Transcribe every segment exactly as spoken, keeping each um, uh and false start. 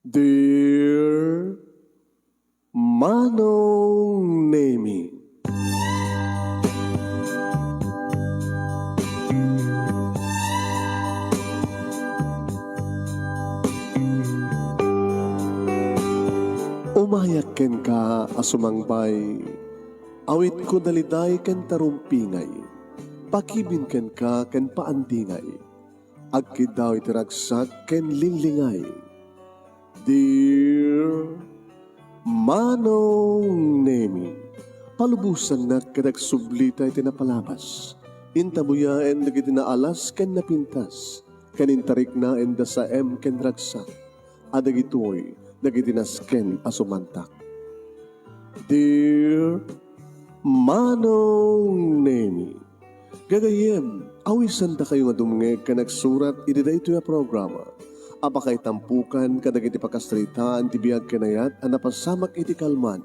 Dear Manong Nemi. Umayak kenka a sumangbay, awitko daliday ken tarumpingay, pakibin kenka ken paandingay, agkiddaw iti ragsak ken linglingay. Dear Manong Nemi, palubosannak ket agsublita iti napalabas. Intabuyaen dagiti naalas ken napintas, ken intariknaen da saem ken ragsak, a dagitoy dagiti nasken a sumantak. Dear Manong Nemi, gagayyem, awisandakayo nga dumngeg ken agsurat iti daytoy a programa a pakaitampokan kadagiti pakasaritaan ti biag ken ayat a napasamak iti kalman,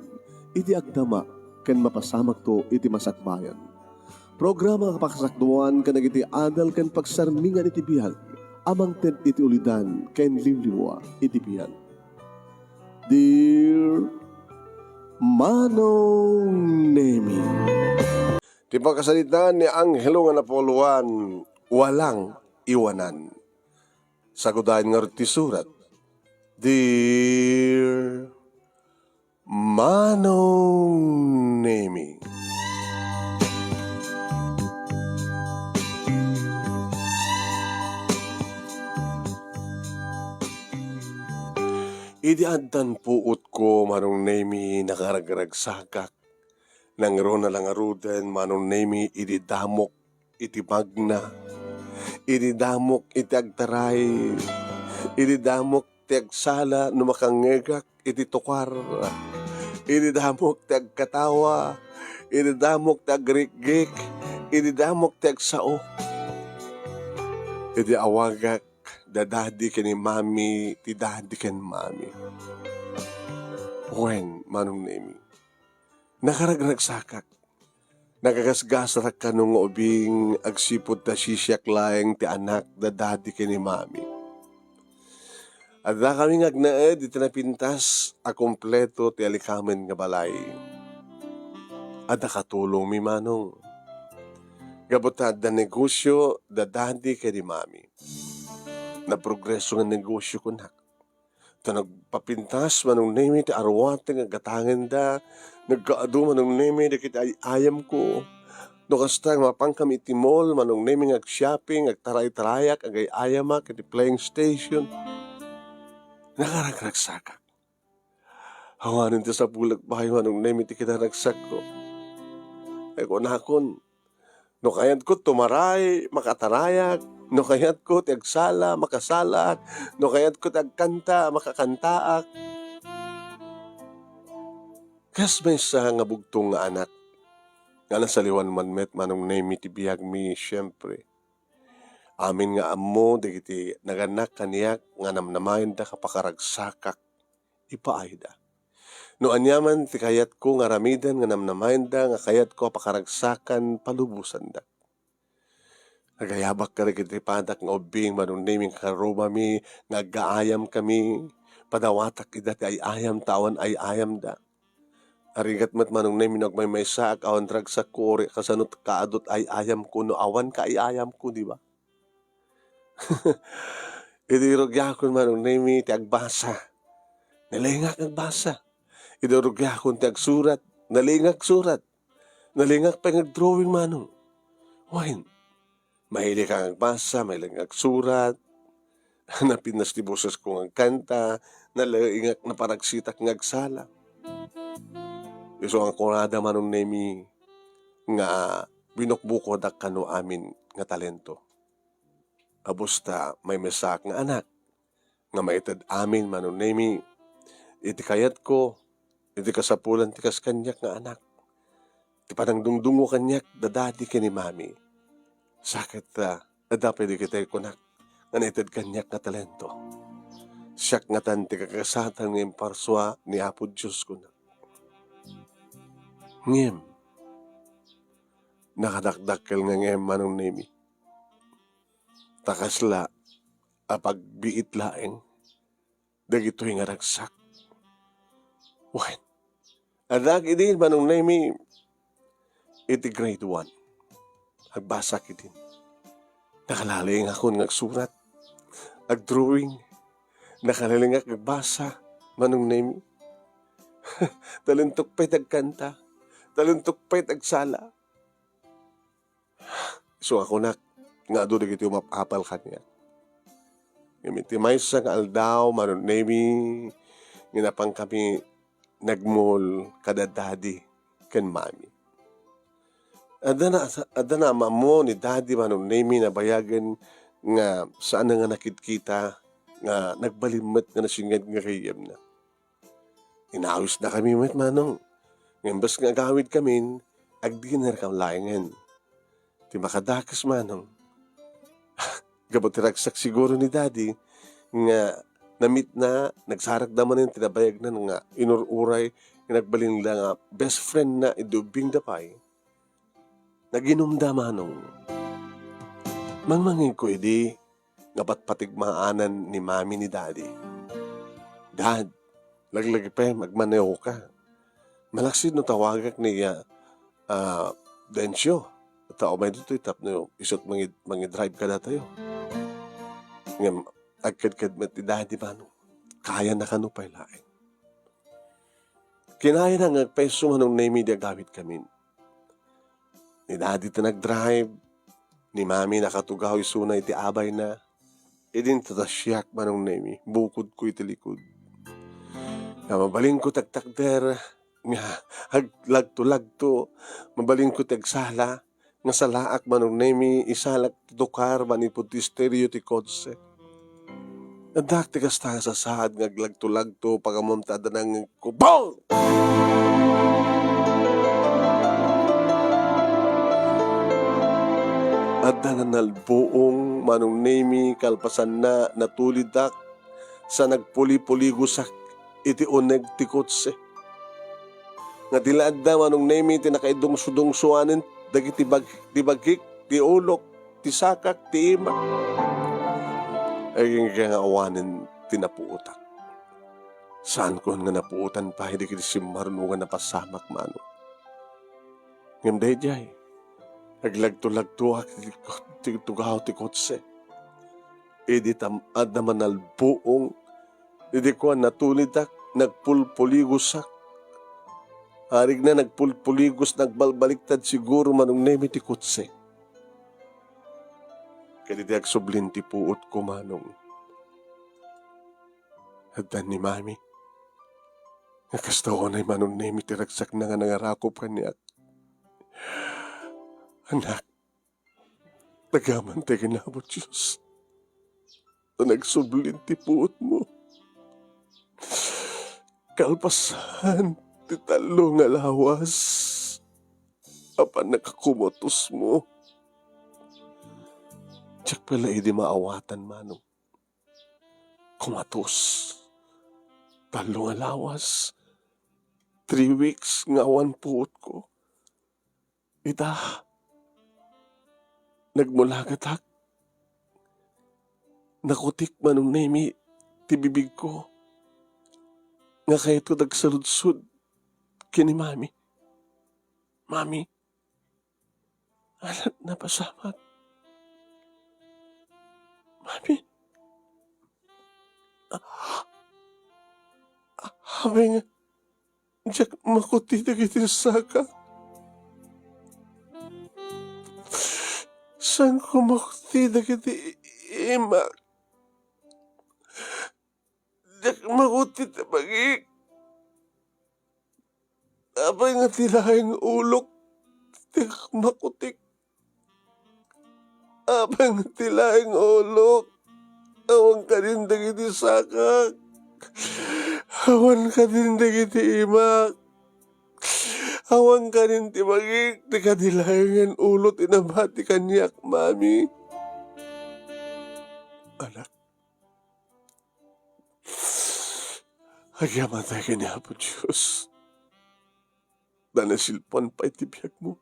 iti agdama, ken mapasamakto iti masakbayan. Programa a pakasakduan kadagiti adal ken pagsarmingan iti biag a mangted iti ulidan ken liwliwa iti biag. Dear Manong Nemi. Ti pakasaritaan ni Angelo nga napuloan, walang iwanan. Sagudayen ngarud ti surat. Dear Manong Nemi. Idi addan puotko, Manong Nemi, nakaragragsakak. Nangruna la ngaruden, Manong Nemi, idi damok iti magna, idi damok iti agtaray, idi damok ti agsala no makangngegak iti tukar, idi damok ti agkatawa, idi damok ti agrikgik, idi damok ti agsao. Idi awagak da daddy ken ni mami, ti daddy ken mami. Wen, Manong Nemi, nakaragragsakak. Nagagasgasarak kano nga ubing agsipud ta sisiak laeng ti anak da daddy ken ni mami. Addakami nga agnaed iti napintas a kompleto ti alikamen nga balay. Adda katulongmi, Manong. Gapu ta adda negosio da daddy ken ni mami. Naprogreso nga negosio kunak. Ta nagpapintas, Manong Nemi, ti aruateng a gatangenda, nagkaadu, Manong Nemi, dagiti ay-ayamko. No kasta, mapankami iti mall, Manong Nemi, nga ag-shopping, agtaray-tarayak, agay-ayamak iti playing station. Nakaragragsakak. Awanen ti sapulek pay, Manong Nemi, ti kinaragsakko. Ay, kunakon, no kayatko tumaray, makatarayak. No kayatko ti agsala, makasalak. No kayatko ti agkanta, makakantaak. Kas maysa nga bugtong nga anak, nga nasaliwan man met, Manong Nemi, ti biagmi, siempre. Amin nga ammo dagiti nagannak kaniak nga namnamaenda nga pakaragsakak, ipaayda. No aniaman ti kayatko nga aramiden nga namnamaenda nga kayatko a pakaragsakan, palubosandak. Agayabak kadagiti padak nga ubbing, Manong Nemi, nga karrubami nga aggaayamkami. Padawatak ida ti ay-ayam ta awan ay-ayamda. Arigat met, Manong Nemi, no agmaymaysaak awan ragsakko, uri kasano kaadut ay-ayamko no awan kaay-ayamko, di ba? Idi rugiakon, Manong Nemi, ti agbasa, nalingak agbasa. Idi rugiakon ti agsurat, nalingak surat. Nalingak pay nga agdrawing, Manong. Wen, mahilig ka nga agbasa, mahilig nga agsurat. Napintas ti bosesko nga agkanta, nalingak, naparagsitak nga agsala. Isu nga kunada, Manong Nemi, nga binukbukodak kano amin nga talento. Kabus ta maymaysaak nga anak, nga maited amin, Manong Nemi, iti kayatko, iti kasapulan ti kas kaniak nga anak, ti panangdungdungngo kaniak da daddy ken ni mami. Sakit ta, adda pay dagiti kunak nga naited kaniak nga talento. Siak ngatan ti kakasatan nga imparsua ni Apo Dios, kunak. Ngem, nakadakdakkel nga ngem, Manong Nemi. Ta kasla a pagbiit laeng, dagitoy nga ragsak. Wen, addaak idi, Manong Nemi, iti grade one. Agbasak idi. Nakalalingakon nga agsurat, agdrawing. Nakalalingak agbasa, Manong Nemi. Talintokpay ti agkanta. Talintokpay ti agsala. Isu a kunak nga adu dagiti umap-apal kaniak. Ngem iti maysa nga aldaw, Manong Nemi, nga napankami nagmol kada Daddy ken Mami. Adda na, adda na ammo ni Daddy, Manong Nemi, nabayagen nga saan nga nakitkita, nga nagbalin met nga nasinged nga gayyemna. Inawisnakami met, Manong. Ngem imbes nga agawidkamin, agdinerkami laengen. Ti makadakes, Manong, gapu ti ragsak siguro ni Daddy nga namitna, nagsarakda manen ti nabayagna nga inur-uray nga nagbalinda nga best friendna idi ubbingda pay. Naginumda, Manong. Mangmangegko idi nga patpatigmaanan ni Mami ni Daddy. "Dad, laglagipem, agmaneoka. Malaksid no tawagak ni, ah, ah, Dencio. Ta umay ditoy tapno isu't mangi-, mangidrive kadatayo." Ngem agkedked met ni Daddy, Manong. Kayana kano pay laeng. Kinayana nga agpayso, Manong Nemi, idi agawidkamin. Ni Daddy ti nagdrive, ni Mami nakatugaw isuna iti abayna. Idin ta siak, Manong Nemi, bukodko iti likod. Nga mabalinko ti agtakder, nga aglagto-lagto, mabalinko ti agsala, nga salaak, Manong Nemi, isalak ti tukar manipud ti estereo ti kotse. Addaak ti kasta nga sasaad nga aglagto-lagto, pagammom ta adda nangngegko. Bong! Adda nga nalbuong, Manong Nemi, kalpasanna, natulidak sa nagpuli-puligosak iti uneg ti kotse. Nga di la adda, Manong Nemi, ti nakaidungsodungsuanen dagiti bag-, ti bagik, ti ulok, ti sakak, ti imak. Agingga nga awanen ti napuotak. Saanko nga napuotan pay dagiti simmarnongan a pasamak, Manong. Ngem daydiay, aglagto-lagtoak ti, ti tugaw ti kotse. Idi tam-, adda manalbuong, idi kuan, natulidak, nagpulpuligosak. Arigna nagpulpuligos, nagbalbaliktad siguro, Manong Nemi, ti kotse. Ket idi agsublin ti puotko, Manong, addan ni Mami nga kasta unay, Manong Nemi, ti ragsakna nga nangarakop kaniak. Anak, agyamanak ken Apo Dios ta nagsublin ti puotmo. Kalpasan ti tallo nga lawas, apan nakakumatosmo. Diak pay la idi maawatan, Manong. Kumatos. Tallo nga lawas, three weeks nga awan puotko. Ita, nagmulagatak. Nakutik, Manong Nemi, ti bibigko nga kayatko ti agsaludsod ken ni Mami. Mami, anak, napasamak. Mami, apay nga diak makuti dagiti saka? Saanko makuti dagiti imak? Diak makuti ti bagik. Apay nga ti laeng ulok ti makutik? Apay nga ti laeng ulok? Awan kadin dagiti sakak. Awan kadin dagiti imak. Awan kadin ti bagik, ti kadi laengen ulo ti nabati kaniak, Mami. Anak, agyamanak ken ni Apo Dios ta nasilpuan pay ti biagmo.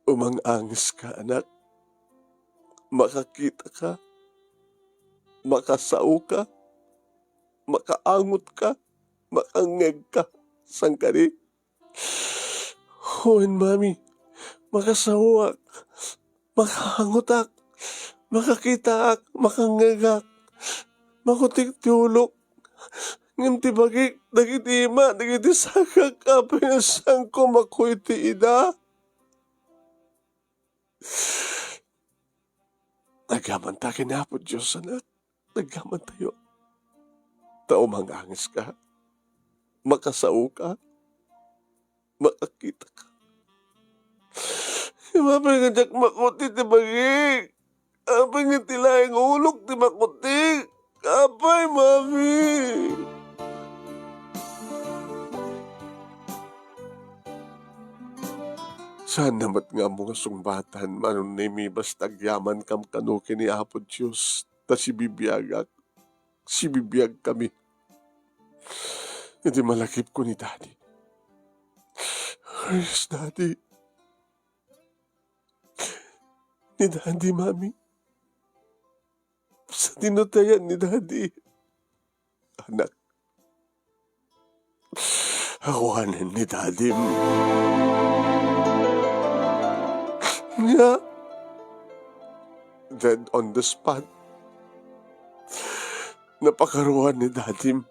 Umang-angeska, anak. Makakitaka, makasaoka, makaangotka, makangngegka, saan kadi? Wen, Mami, makasaoak, makaangotak, makakitaak, makangngegak, makutik ti ulok. Ngem ti bagik dagiti ima dagiti sakak, apay nga saanko makuy ti ida? Agyamanta ken Apo Dios, anak. Agyamanta. Ta umangangeska, makasaoka, makakitaka. Ngem apay nga diak makuti ti bagik? Apay nga ti laeng ulok ti makutik? Apay, Mami? Saanna met nga ammo nga sungbatan, Manong Nemi, basta agyamankam kano ken ni Apo Dios, ta sibibiagak, sibibiagkami. Idi malakipko ni Daddy. Where's Daddy? Ni Daddy, Mami. Sadino ti ayan ni Daddy? Anak, awanen ni Dadim. Nia, dead on the spot. Napakaruan ni Dadim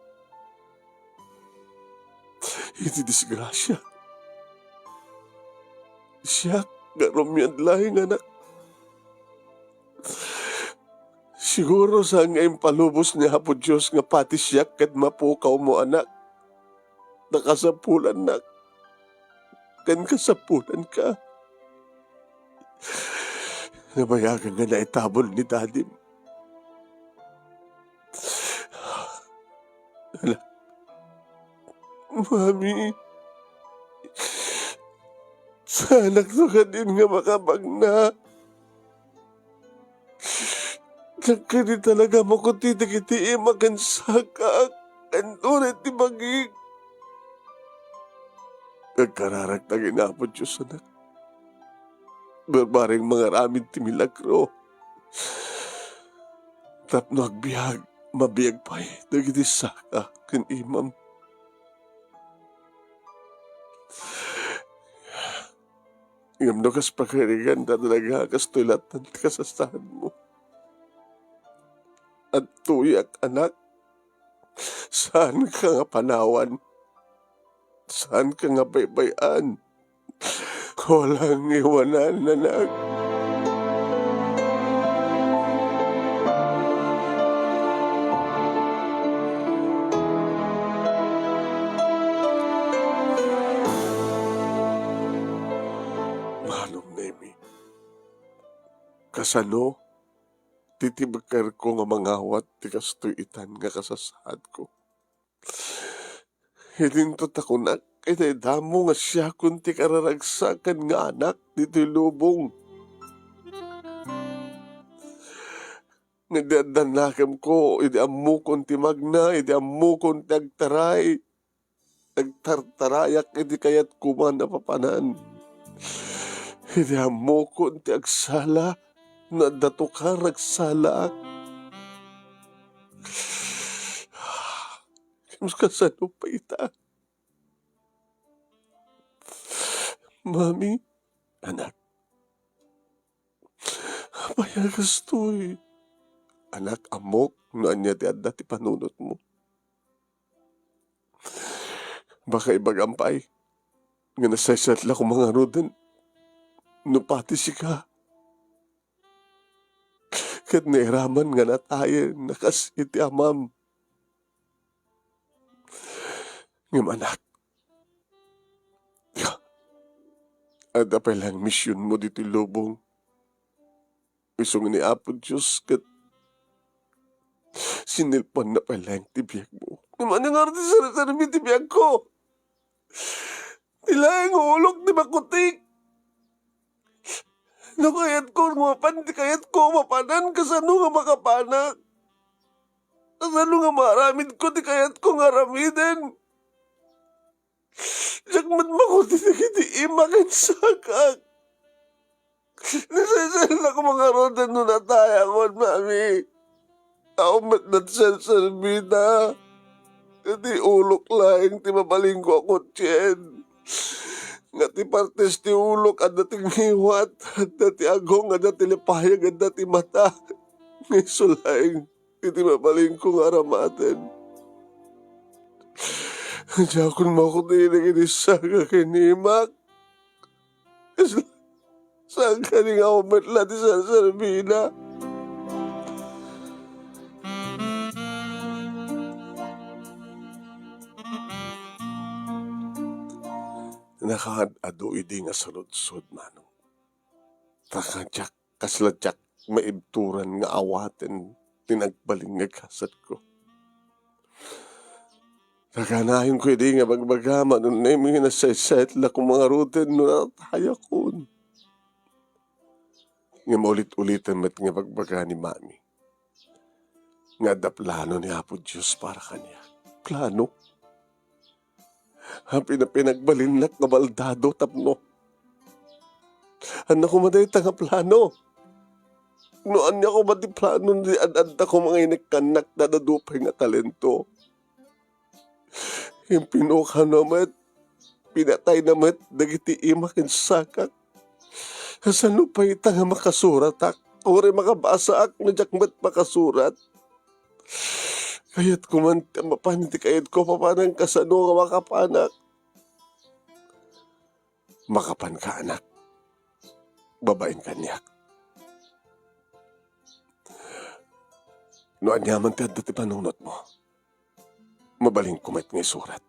iti disgrasia. Siak nga rumiad laeng, anak. Siguro saan nga impalubos ni Apo Dios nga pati siak ket mapukawmo, anak. Nakasapulannak ken kasapulanka. Nabayagan nga naitabon ni Dadim. Anak. Mami. Saanakto kadin nga makapagna. Diak kadi talaga makuti dagiti ima ken sakak, ken uray ti bagik. Agkararagta ken Apo Dios, anak. Barbareng mangaramid ti milagro. Tapno agbiag, mabiag pay dagiti saka ken imam. Ngem no kas pakairiganta talaga, kastoy latta ti kasasaadmo. Adtoyak, anak. Saanka nga panawan. Saanka nga baybay-an. Walang iwanan, anak. Manong Nemi, kasano ti tibkerko nga mangawat ti kastoy itan nga kasasaadko? Idinto ta kunak, iti damo nga siakon ti kararagsakan nga anak ditoy lubong. Nga idi adda nakemko, idi ammokon ti magna, idi ammokon ti agtaray, agtartarayak iti kayatko man a papanan. Idi ammokon ti agsala, no adda tukar agsalaak. Kasano pay ita? Mami, anak, apay a kastoy? Anak, ammok no ania ti adda ti panunotmo. Baka ibagam pay nga nasaysat la koma ngaruden no pati sika ket nairaman nga natayen a kas iti amam. Ngem, anak, adda pay laeng misionmo ditoy lubong. Isu nga ni Apo Dios ket sinilponna pay laeng ti biagmo. Ngem ania ngarud ti sar-, serbi ti biagko? Ti laeng nga ulok ti makutik. No kayatko nga mapan ti kayatko a mapanan, kasano nga makapanak? Kasano nga maaramidko ti kayatko nga aramiden? Diak met makuti dagiti ima ken sakak. Nasersernak koma ngaruden no natayakon, Mami. Awan met nagserserbina. Iti ulok laeng ti mabalinko a kutsien. Nga ti partes ti ulok, adda ti ngiwat, adda ti agong, adda ti lipayag, adda ti mata. Nga isu laeng iti mabalinko nga aramaten. Diakon makuti dagiti saka ken imak. Saan kadi nga awan met la ti serserbina? Nakaad-adu idi nga saludsod, Manong. Ta kadiak, kasla diak maibturan nga awaten ti nagbalin nga gasatko. Nakanayonko idi nga ibagbaga, Manong Nemi, nga nasaysayat la koma ngaruden no natayakon. Ngem ulit-uliten met nga ibagbaga ni Mami nga adda plano ni Apo Dios para kaniak. Plano? Apay nga pinagbalinnak nga baldado tapno. Ania koma dayta nga plano? No ania koma ti plano, di ad-adda koma nga inikkannak dayta adu pay nga talento. Impinukana met, pinatayna met dagiti imak ken sakak. Kasano pay ita nga makasuratak? Uray makabasaak no diak met makasurat. Kayatko man ti mapan iti kayatko, papanan kasano nga makapanak. Makapanka, anak. Babaen kaniak. No aniaman ti adda ti panunotmo, mabalinko met nga isurat.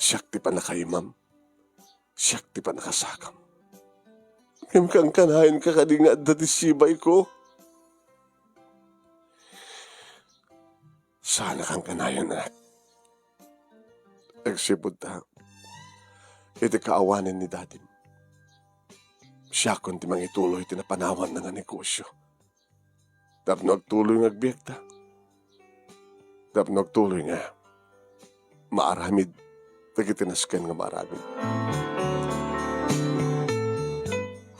Siak ti pannakaimam, siak ti pannakasakam. Ngem kankanayonka kadi nga adda ti sibayko? Saan a kankanayon, anak. Agsipud ta, iti kaawanen ni dadim, siakon ti mangituloy ti napanawanna nga negosio. Tapno agtuloy nga agbiagta. Tapno agtuloy nga maaramid dagiti nasken nga maaramid.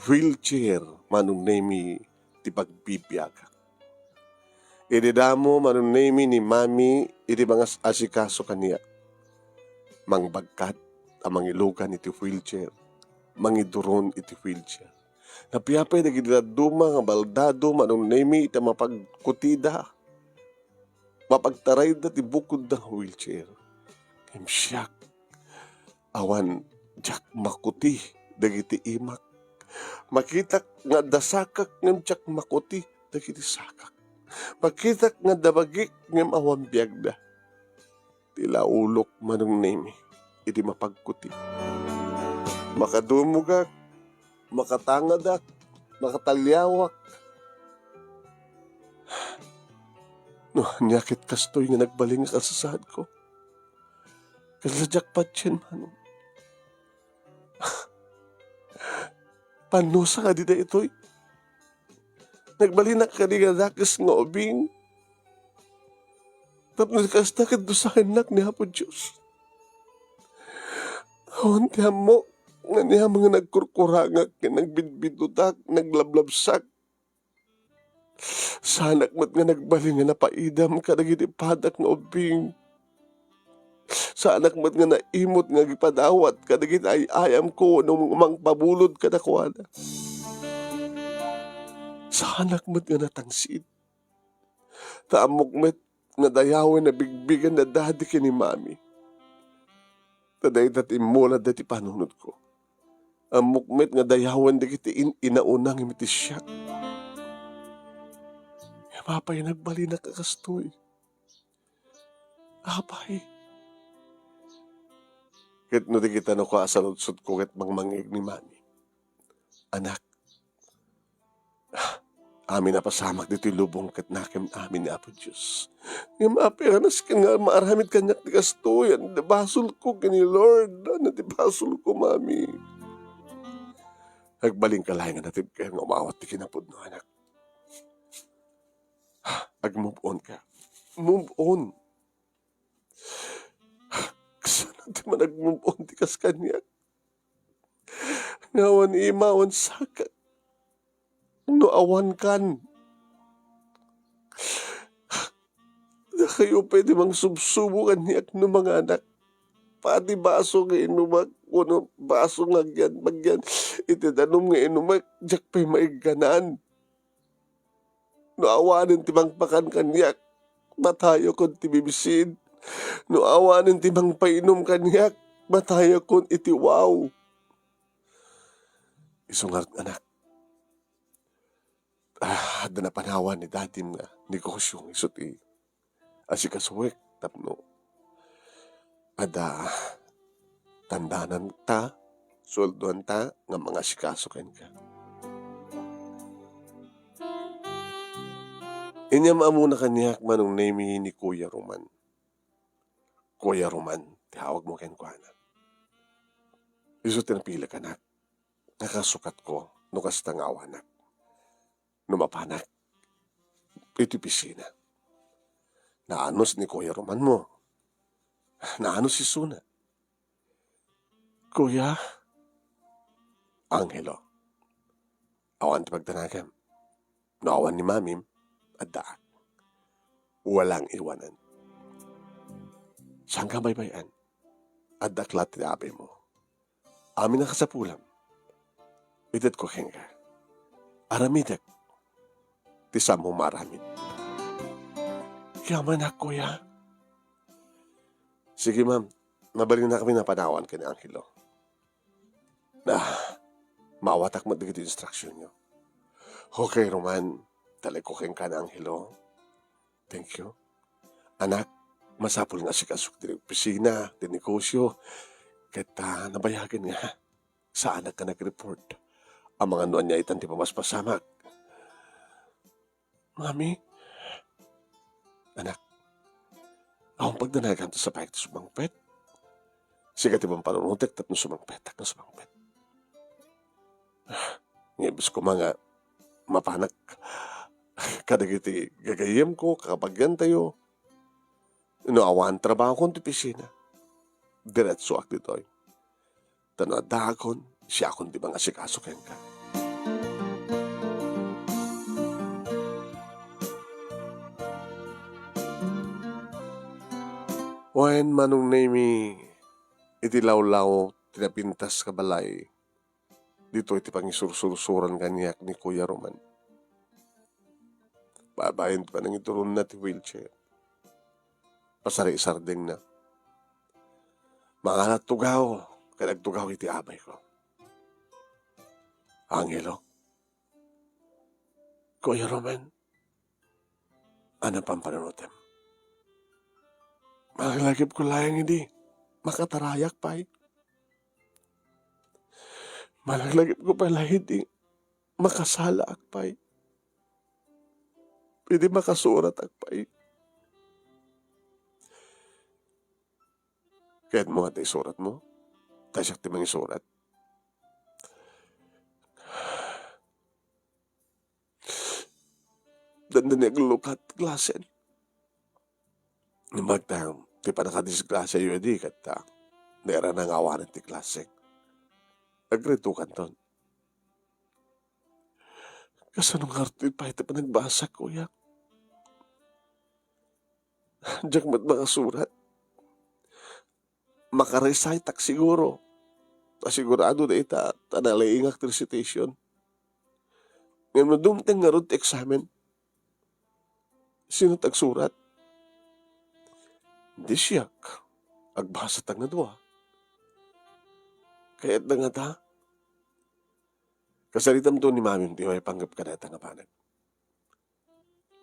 Wheelchair, Manong Nemi, ti pagbibiagak. Idi damo, Manong Nemi, ni Mami idi mangas-asikaso kaniak. Mangbagkat a mangilugan iti wheelchair, mangiduron iti wheelchair. Napiapay dagiti dadduma nga baldado, Manong Nemi, iti mapagkutida, mapagtarayda ti bukodda nga wheelchair. Ngem siak, awan diak makuti dagiti imak. Makitak nga adda sakak ngem diak makuti dagiti sakak. Makitak nga adda bagik ngem awan biagda. Ti laulok, Manong Nemi, idi mapagkuti. Makadumogak, makatangadak, makataliawak. No ania ket kastoy nga nagbalin nga kasasaadko? Kasla diak patien, Manong. Panusa kadi daytoy? Nagbalinak kadi nga dakes nga ubing? Tapno kasta ket dusaennak ni Apo Dios. Awan ti ammok nga ania man nga nagkurkurangak ken nagbidbidutak, naglablabsak. Saanak met nga nagbalin nga napaidam kadagiti padak nga ubbing. Saanak met nga naimut nga agipadawat kadagiti ay-ayamko wenno mangpabulod kadakuada. Saanak met nga natangsit. Ta ammok met nga dayawen a bigbigen da dadi ken ni mami. Ta dayta ti immula dayta ti panunotko. Ammok met nga dayawen dagiti in-inauna ngem iti siak. Ngem apay nagbalinak a kastoy? Apay? Ket no di kita nakuasaludsodko ket mangmangngeg ni mami, "Anak, amin a pasamak ditoy lubong ket nakem amin ni Apo Dios. Ngem apay nga nasken nga maaramid kaniak ti kastoy? Ania basolko ken ni Lord? Ania ti basolko, mami?" Agbalinka laeng nga natibker nga umawat ti kinapudno, anak. Ag-move on ka. Move on. Kasano ti man ag-move on ti kas kaniak? Nga awan ima, awan sakak. No awankan, dakayo pay ti mangsubsubo kaniak no manganak. Pati baso nga inumak, wenno baso nga agyan-bagyan iti danum nga inumak, diak pay maigganan. No awanen ti mangpakan kaniak, matayakon ti bibisin. No awanen ti mangpainum kaniak, matayakon iti wow. Isu ngarud, anak, ah, adda napanawan ni dadim nga negosyo nga isu ti asikasuek tapno adda tandananta, sueldoanta nga mangasikaso kenka. Inyam-amona kaniak, Manong Nemi, ni Kuya Roman. Kuya Roman ti awagmo kenkuana. Isu ti napilek, anak. Nakasukatko no kasta nga awanak. No mapanak iti opisina. Naanus ni Kuya Roman mo. Naanus isuna. Kuya? Angelo. Awan ti pagdanagam. No awan ni mamim, addaak. Walang iwanan. Saanka baybay-an? Addaak la ti abimo. Amin a kasapulam, itedko kenka. Aramidek ti saanmo maaramid. Yamanak, kuya. Sige, ma'am. Mabalinakami a panawan ken ni Angelo. Ah, maawatak met dagiti instruksionyo. Okay, Roman. Talekko kenka ni Angelo. Thank you. Anak, masapul nga asikasok ti opisina, ti negosyo, ket, ah, nabayagen nga saanak nga nag-report. Amangan no ania itan ti pamaspasamak. Mami, anak, awan pagdanagam ta sapayak ti sumangpet. Sika ti mampanunotek tapno sumangpetak nga sumangpet. Ngem imbes koma nga mapanak kadagiti gagayyemko, kakabagiantayo, no awan trabahokon ti opisina, diretsoak ditoy. Ta no addaakon, siakon ti mangasikaso kenka. Wen, Manong Nemi, iti lawlaw ti napintas nga balay, ditoy ti pangisursursuran kaniak ni Kuya Roman. Babaen ti panangituronna ti wheelchair. Pasarisardengna. Mangan a tugaw, ket agtugaw iti abayko. Angelo. Kuya Roman, ania pampanunotem? Malaglagipko laeng idi makatarayak pay. Malaglagipko pay laeng idi makasalaak pay. Idi makasuratak pay. Kayatmo nga ta isuratmo? Ta siak ti mangisurat. Dandani aglukat, klase. Naimbag ta ti pannakadisgrasiayo idi, ket, ah, nairana nga awanen ti klase. Agretokanton. Kasano ngarud pay ti panagbasa, kuya? Diak met makasurat. Makaresaytak siguro. Ta sigurado dayta, ta nalaingak ti recitation. Ngem no dumteng ngarud ti eksamen, sino ti agsurat? Di siak. Agbasata nga dua. Kayatda ngata? Kasaritamto ni mamim ti maipanggep kadata nga banag.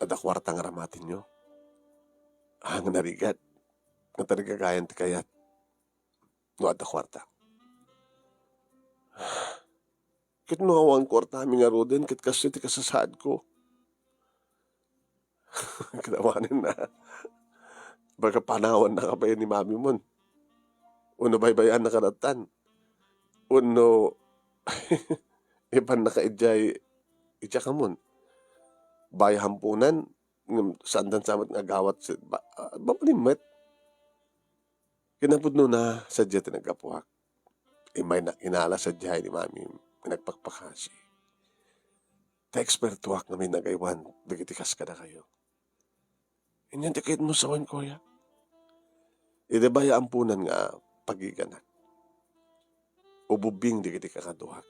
Adda kuarta nga aramatenyo? Ah, nga narigat. Nga tarigagayan ti kayat. No adda kuarta. Ket no awan kuartami ngaruden, ket kasdi ti kasasaadko. Ket awanen na. Baga panawan na ka pay ni mamimon. Wenno baybayan na ka datan. Wenno ipan na ka idiay, idiay kamon. Bayo hampunan, ngem saandan sa met nga agawat si, ba, ah, mabalin met. Kinapudnona, sadiay ti naggapuak. Immay na-, inala sadiay ni Mami nga nagpakpakasi. Ta ekspertoak ngamin agaywan dagiti kas kadakayo. Ania ti kayatmo sawen, kuya? Idi bay amponan nga pagiganak, ububbing dagiti kakaduak.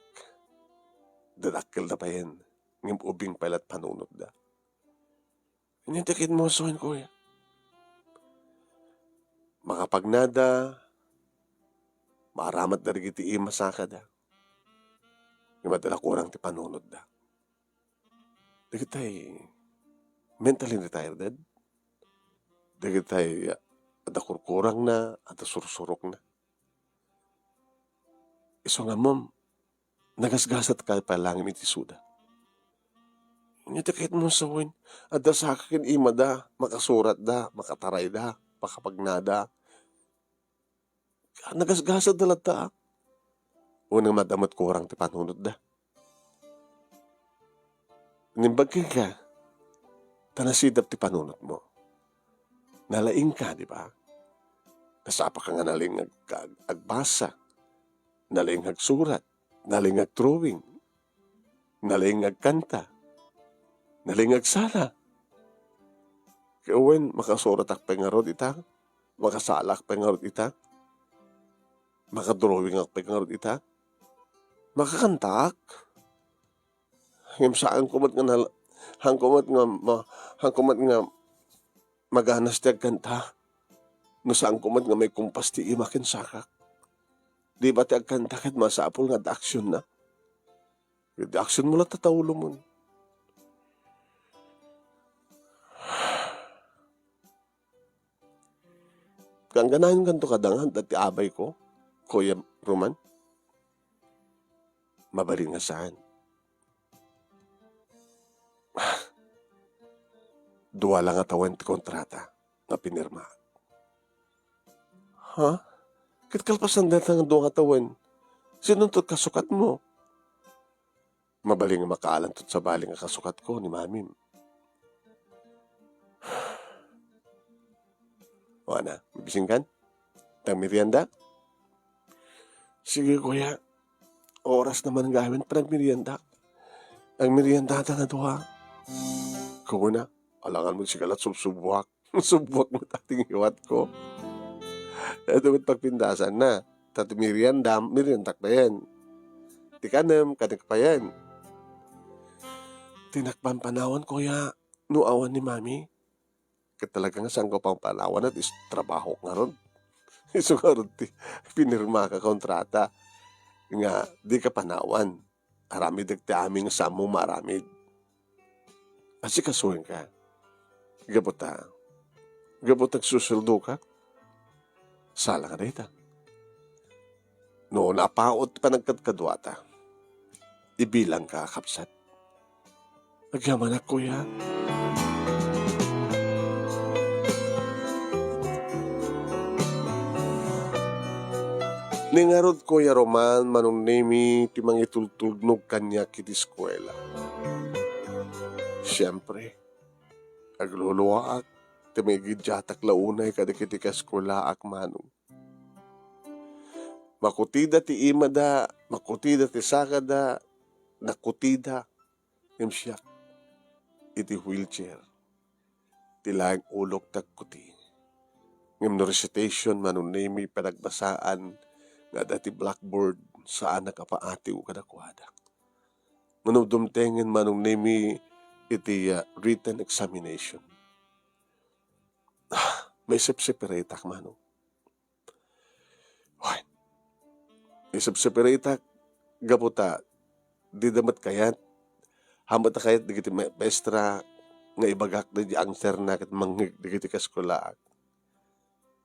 Dadakkelda payen, ngem ubing pay la't panunotda. Ania ti kayatmo sawen, kuya? Makapagnada, maaramatda dagiti ima sakada. Ngem adda la kurang ti panunotda. Dagitay mentally retarded. Dagitay, ah, adda kurkurangna, adda sursurokna. Isu nga ammom, nagasgasatka pay laeng iti isuda. Ania ti kayatmo sawen? Adda saka ken imada, makasuratda, makatarayda, makapagnada. Nagasgasatda latta. Unay, adda met kurang ti panunotda. Nimbag kenka, ta nasidap ti panunotmo. Nalaingka, di ba? Nasapaka nga nalaing ag-, ag-, agbasa, nalaing agsurat, nalaing agdrawing, nalaing agkanta, nalaing agsala. Ket wen, makasuratak pay ngarud ita, makasalak pay ngarud ita, makadrawingak pay ngarud ita, makakantaak. Ngem saanko met nga nal-, saanko met nga ma-, saanko met nga maganas ti agkanta. No saanko met nga maikumpas ti ima ken sakak. Di ba ti agkanta ket masapul nga adda aksionna? Ket ti aksionmo latta ta ulomon. Gangganayonkanto kadanganta ti abayko, Kuya Roman? Mabalin nga saan. Dua la nga tawen ti kontrata nga pinirmaak. Ha? Ket kalpasan dayta nga dua nga tawen, sinonto ti kasukatmo? Mabalin nga makaalanto ti sabali nga kasukatko ni mamim. O, ana, mabisinkan? Ti agmerienda? Sige, kuya. Oras na man gayam ti panagmerienda. Agmeriendata nga dua. Kuna, alangan mo, sika la't subsubuak. Subbuak met ti ngiwatko. Adu met pagpindasanna. Ta ti merienda, meriendak payen. Ti kanem, kanek payen. Ti nakpanpanawan, kuya, no awan ni mami. Ket talaga nga saanko panpanawan, ti is-, trabahok ngarud. Isu ngarud ti pinirmaka kontrata nga dika panawan. Aramidek ti amin nga saanmo maaramid. Asikasuenka. Gapu ta, gapu ta agsusueldoka. Sala nga dayta. No napaut ti panagkadkaduata, ibilangka a kabsat. Agyamanak, kuya. Ni ngarud, Kuya Roman, Manong Nemi ti mangitultulnog kaniak iti eskuela. Siempre, agluluaak ti maigiddiatak la unay kadagiti kaeskuelaak, Manong. Makutida ti imada, makutida ti sakada, nakutida, ngem siak iti wheelchair. Ti laeng ulok ti agkuti. Ngem no recitation, Manong Nemi, panagbasaan nga adda ti blackboard, saanak a paatiw kadakuada. Ngem no dumtengen, Manong Nemi, iti, ah, written examination, ah, maisipsipiritak, Manong. Wen, isipsipiritak gapu ta dida met kayat, haanna kayat dagiti ma-, maestra nga ibagak dagiti answerna ket mangngeg dagiti kaeskuelaak.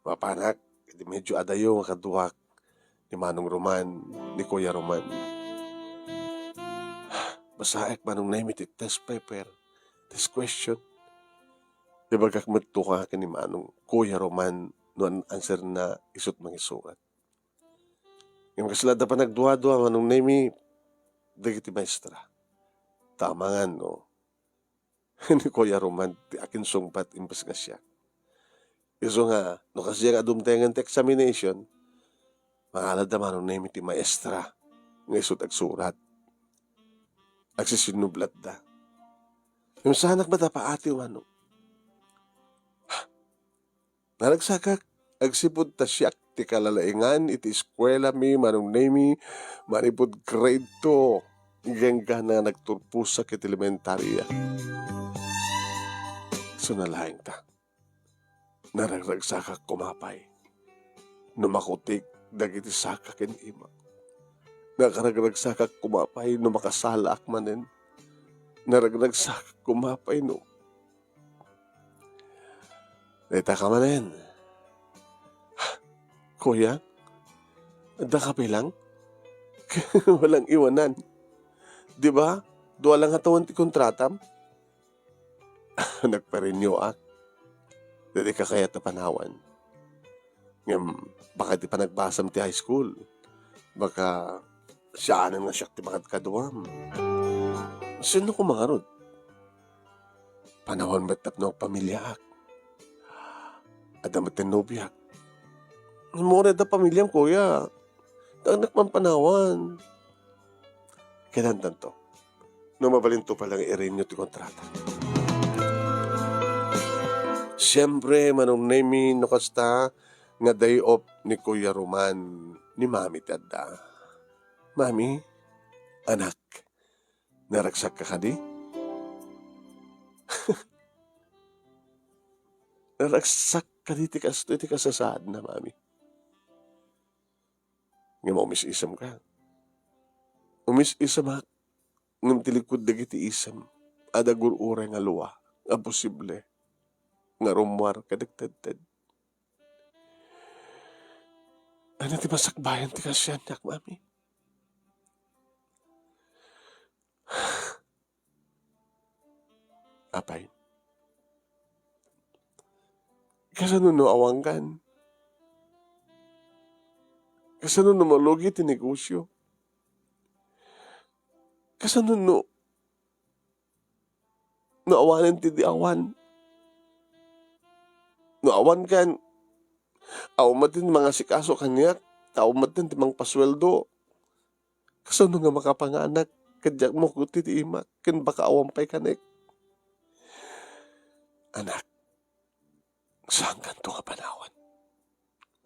Mapanak iti medyo adayo nga kaduak ni Manong Roman, ni Kuya Roman. Basaek, Manong Nemi, ti test paper, test question. Ibagak met to ken ni Manong, Kuya Roman, no an-, answerna isu't mangisurat. Ngem kasla adda panagduadua, Manong Nemi, dagiti maestra. Ta amangan, no, ni Kuya Roman ti akinsungbat imbes nga siak. Isu nga, no kasdiay nga dumtengen ti examination, Mangaladda manong Nemi ti maestra nga isu ti agsurat. Agsisinnublatda. Ngem saanak met a paatiw, manong. Naragsakak agsipud ta siak ti kalalaingan iti eskuelami, manong Nemi, manipud grade two. Inggana nga nagturposak iti elementaria. Isu laeng ta, naragragsakak koma pay no makutik dagiti saka ken imak. Naragragsakak koma pay no makasalaak manen. Naragragsakak koma pay no Dayta ka manen. Kuya, adda ka bilang? Walang iwanan. Di ba? Dua lang a tawen ti kontratam. Nagparenewak. Dayta ka kayat a panawan. Ngem, baka ti panagbasam ti high school. Baka sianen nga siak ti makadkaduam. Sino ko mangarod? Panawan met tapno agpamiliaak. Adda met ti nobiak. Ngem uray adda pamiliam, kuya. Tagnak man panawan. Kailantanto. No mabalinto pay lang irenew ti kontrata. Siempre, Manong Nemi, no kasta nga day off ni Kuya Roman, ni Mami ti adda. Mami, anak, naragsak ka kadi? Naragsak kadi ti kastoy ti kasasaadna, Mami? Ngem umis-isem ka. Umis-isemak, ngem ti likud dagiti isem, adda gur-uray nga lua, nga posible, nga rummuar kadagtadtad. Ania ti masakbayan ti kasiannak, Mami? Apay, kasano no awangan? Kasano no malugi ti negosyo? Kasano no, no awanen ti di awan? No awankan, awan met ti mangasikaso kaniak, ta awan met ti mangpasueldo. Kasano nga makapanganak ket diak makuti ti imak ken baka awan pay kanek? Anak, saankanto nga panawan.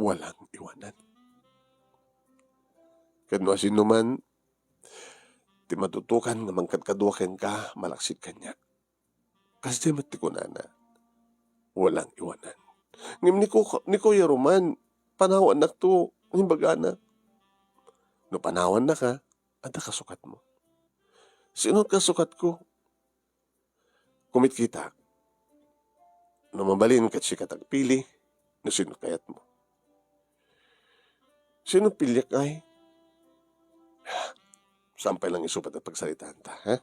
Walang iwanan. Ket no asinoman ti matutukan nga mangkadkadua kenka, malaksid kaniak. Kasdi met ti kunana, walang iwanan. Ngem ni Ku-, ni Kuya Roman, panawannakto, imbagana. No panawannaka, adda kasukatmo. Sino kasukatko? Kumitkita. No mabalin, ket sika ti agpili, no sino kayatmo. Sino piliak ay? Saan pay lang isu pay ti pagsaritaanta, ha?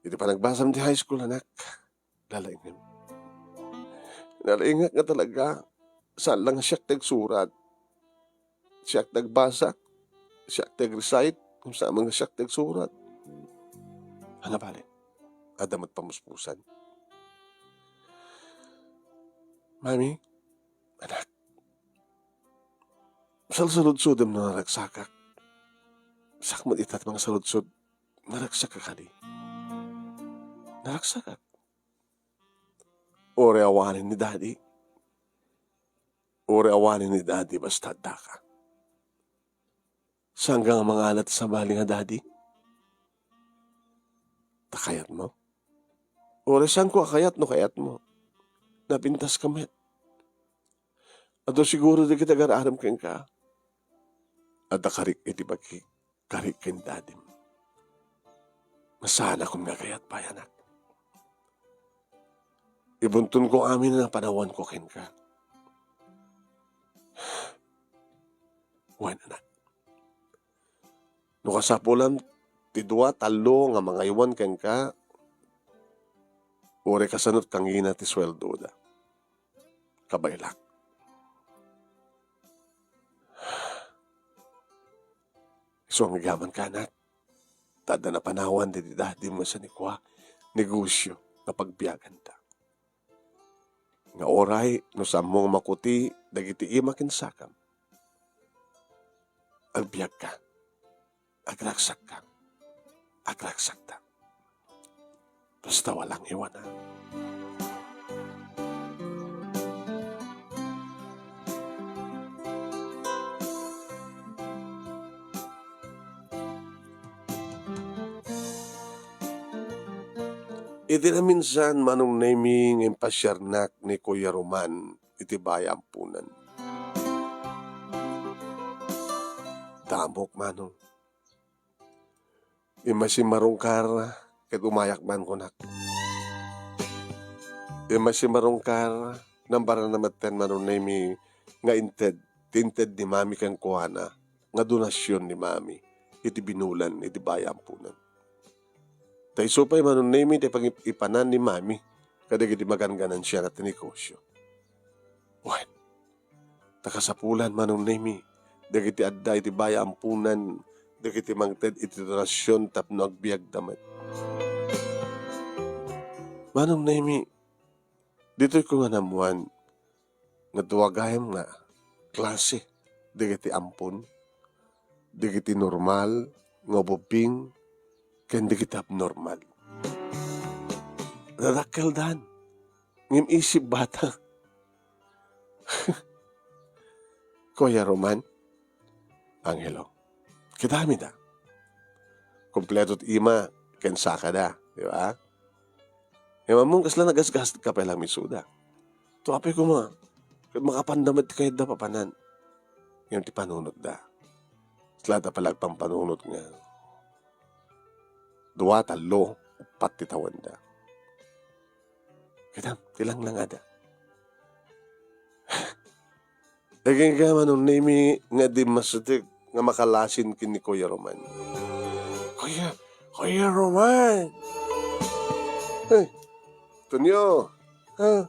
Iti panagbasam ti high school, anak, lalaingem. Nalaingak nga talaga, saan lang siak ti agsurat. Siak ti agbasa, siak ti ag-recite, kung saan man nga siak ti agsurat. Ania bale, adda met pamuspusan. Mami, anak, salsaludsodem no naragsakak. Siak met ita ti mangsaludsod, naragsakka kadi? Naragsakak. Uray awanen ni Daddy. Uray awanen ni Daddy, basta addaka. Saanka nga mangala ti sabali nga Daddy? Ta kayatmo? Uray saanko a kayat no kayatmo? Napintaska met. Adu siguro dagiti agar-arem kenka. Adda karik iti bagik, karik ken Daddym. Masanakon nga kayat pay, anak. Ibuntonko amin a panawanko kenka. Wen, anak. No kasapulan ti dua, tallo nga mangaywan kenka, uray kasano ti kangina ti sueldoda. Kabaelak. Isu nga agyamanak, anak, ta adda napanawan daydi Daddym nga sanikua, negosyo nga pagbiaganta. Nga uray no saanmo nga makuti dagiti ima ken sakam, Agbiagka. Agragsakka. Agragsakta. Basta walang iwanan. Iti naminsan, Manong Nemy, nga impasiarnak ni Kuya Roman iti Bay a Ampunan. Damok, Manong. Immay simmarungkar ket umayak man kunak. Immay simmarungkar, nambarana metten, Manong Nemy, nga inted, ti inted ni Mami kenkuana nga donasion ni Mami iti binulan iti Bay a Ampunan. Ta isu pay, Manong Nemy, ti pangipanan ni Mami kadagiti maganganansiana ti negosio. Wen, ta kasapulan, Manong Nemy, dagiti adda iti Bay a Ampunan, dagiti mangted iti donasion tapno agbiagda met. Manong Nemy, ditoy ko nga naammoan nga dua gayam nga klase dagiti ampon, dagiti normal nga ubbing, ken dagiti abnormal. Dadakkeldan. Ngem isip bata. Kuya Roman, Angelo, kadamida. Kompleto ti ima ken sakada, di ba? Ngem ammom kasla nagasgastatka pay lang isuda. Tua pay koma, ket makapanda met ti kayatda papanan. Ngem ti panunotda, kasla ta pay la agpampanunot nga dua, tallo, uppat ti tawenda. Kadam, ti langlangada. Agingga, Manong Nemy, nga dimmasetek nga makalasin ken ni Kuya Roman. Kuya, Kuya Roman! Ay, Tonyo! Ah,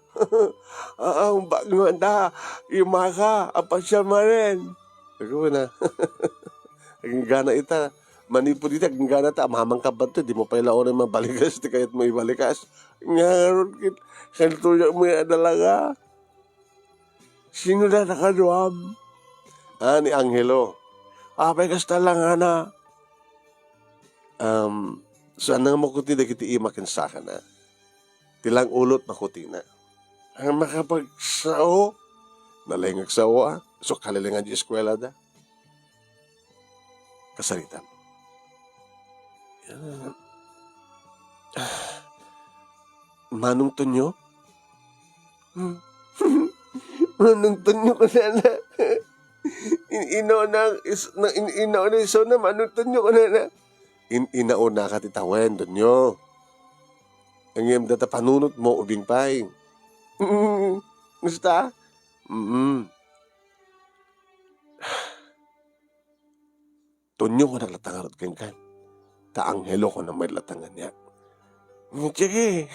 ah, ah, bagno anda, imaka, apasya manen. Agingga na. Agingga na ita. Manipud iti agingga na ta, amamangka bato, di mo pay la uray mabalikas, ti kayat mo ibalikas. Ngarud kit, kantuyak mo yung adalaga. Sino da nakaduam? Ah, ni Angelo. Apay kasta lang, ana. Um, saan nga makuti dagiti ima ken sakana? Ti lang ulot makutina. Ang makapagsao, nalengag sao, ah. So, kalilingan di eskwela da. Kasaritam. Ah, Manong Tonyo? Hmm. Manong Tonyo kunana. In-, inauna, is-, na, in-, inauna iso na, Manong Tonyo kunana. In-, inauna ka ti tawen, Tonyo. Ngem data panunot mo, ubing pay. Mm, gusta? Mm. Tonyo, kunak latta ngarud kenka. Ta Angelo, kunak met latta ngarud. Sige.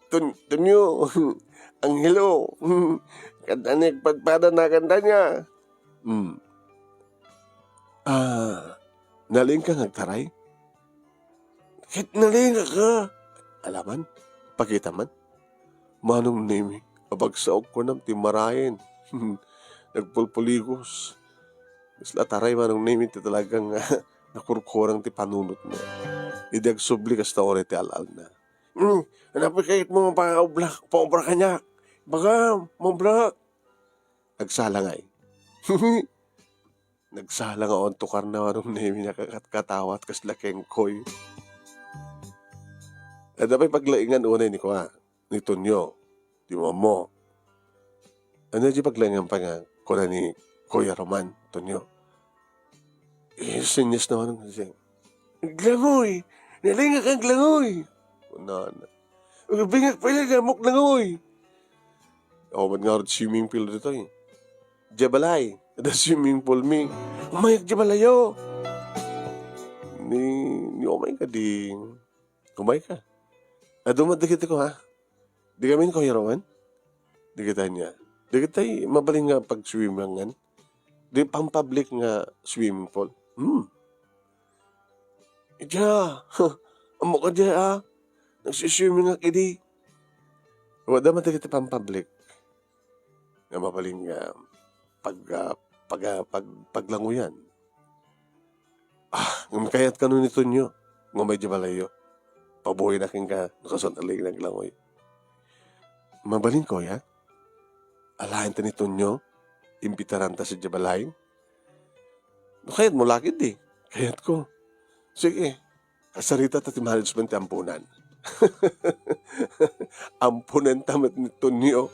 Ton-, Tonyo, Angelo, kanta ni agpadpada na kanta niya. Hmm. Ah, nalingka nga agtaray? Ket nalingka ka. Alaman, pakita man. Manong Nemy, abagsaok kunam ti marayen. Nagpulpuligos. Kasla taray, Manong Nemy, ti talagang nakurkurang ti panunotmo. Idi agsubli kasta uray ti al-alna. Hmm, napay kayat mo mapaublak, paubra kaniak. Baga, maublak. Agsala ngay. Nagsala nga awan tukarna, Manong Nemy, nakakatkatawa kasla kengkoy. Adda pay paglaingan unay ni kua, ni Tonyo, ti mammo. Ania di paglaingan pay nga kuna ni Kuya Roman, Tonyo? Eh, senyas na, Manong Nemy. Aglangoy! Nalingak aglangoy! Kunana. Agabingak pay la, damok langoy! Awan ngarud swimming pool ditoy. Diay balay, adda swimming pool mi. Umayka diay balayo. Ni, ni umayka di. Umayka. Adu met dagiti ko, ha? Di kami ni Kuya Roman? Dagiti ania? Dagiti mabalin nga pag-swimmingan. Di pang-public nga swimming pool. Hmm. Ija, ammok a diay, ah. Nagsiswimming ak idi. Wadda man dagiti pang-public nga mabalin nga pag, ah, pag-, pag-, paglanguyan. Ah, ngem kayat kano ni Tonyo nga umay idiay balayyo. Pabuyanak kenka no kasano laeng naglanguy. Mabalin, kuya? Alaen ta ni Tonyo, imbitaranta sadiay balay. No kayatmo la ketdi, kayatko. Sige, kasarita ta ti management ti amponan. Amponenta met ni Tonyo.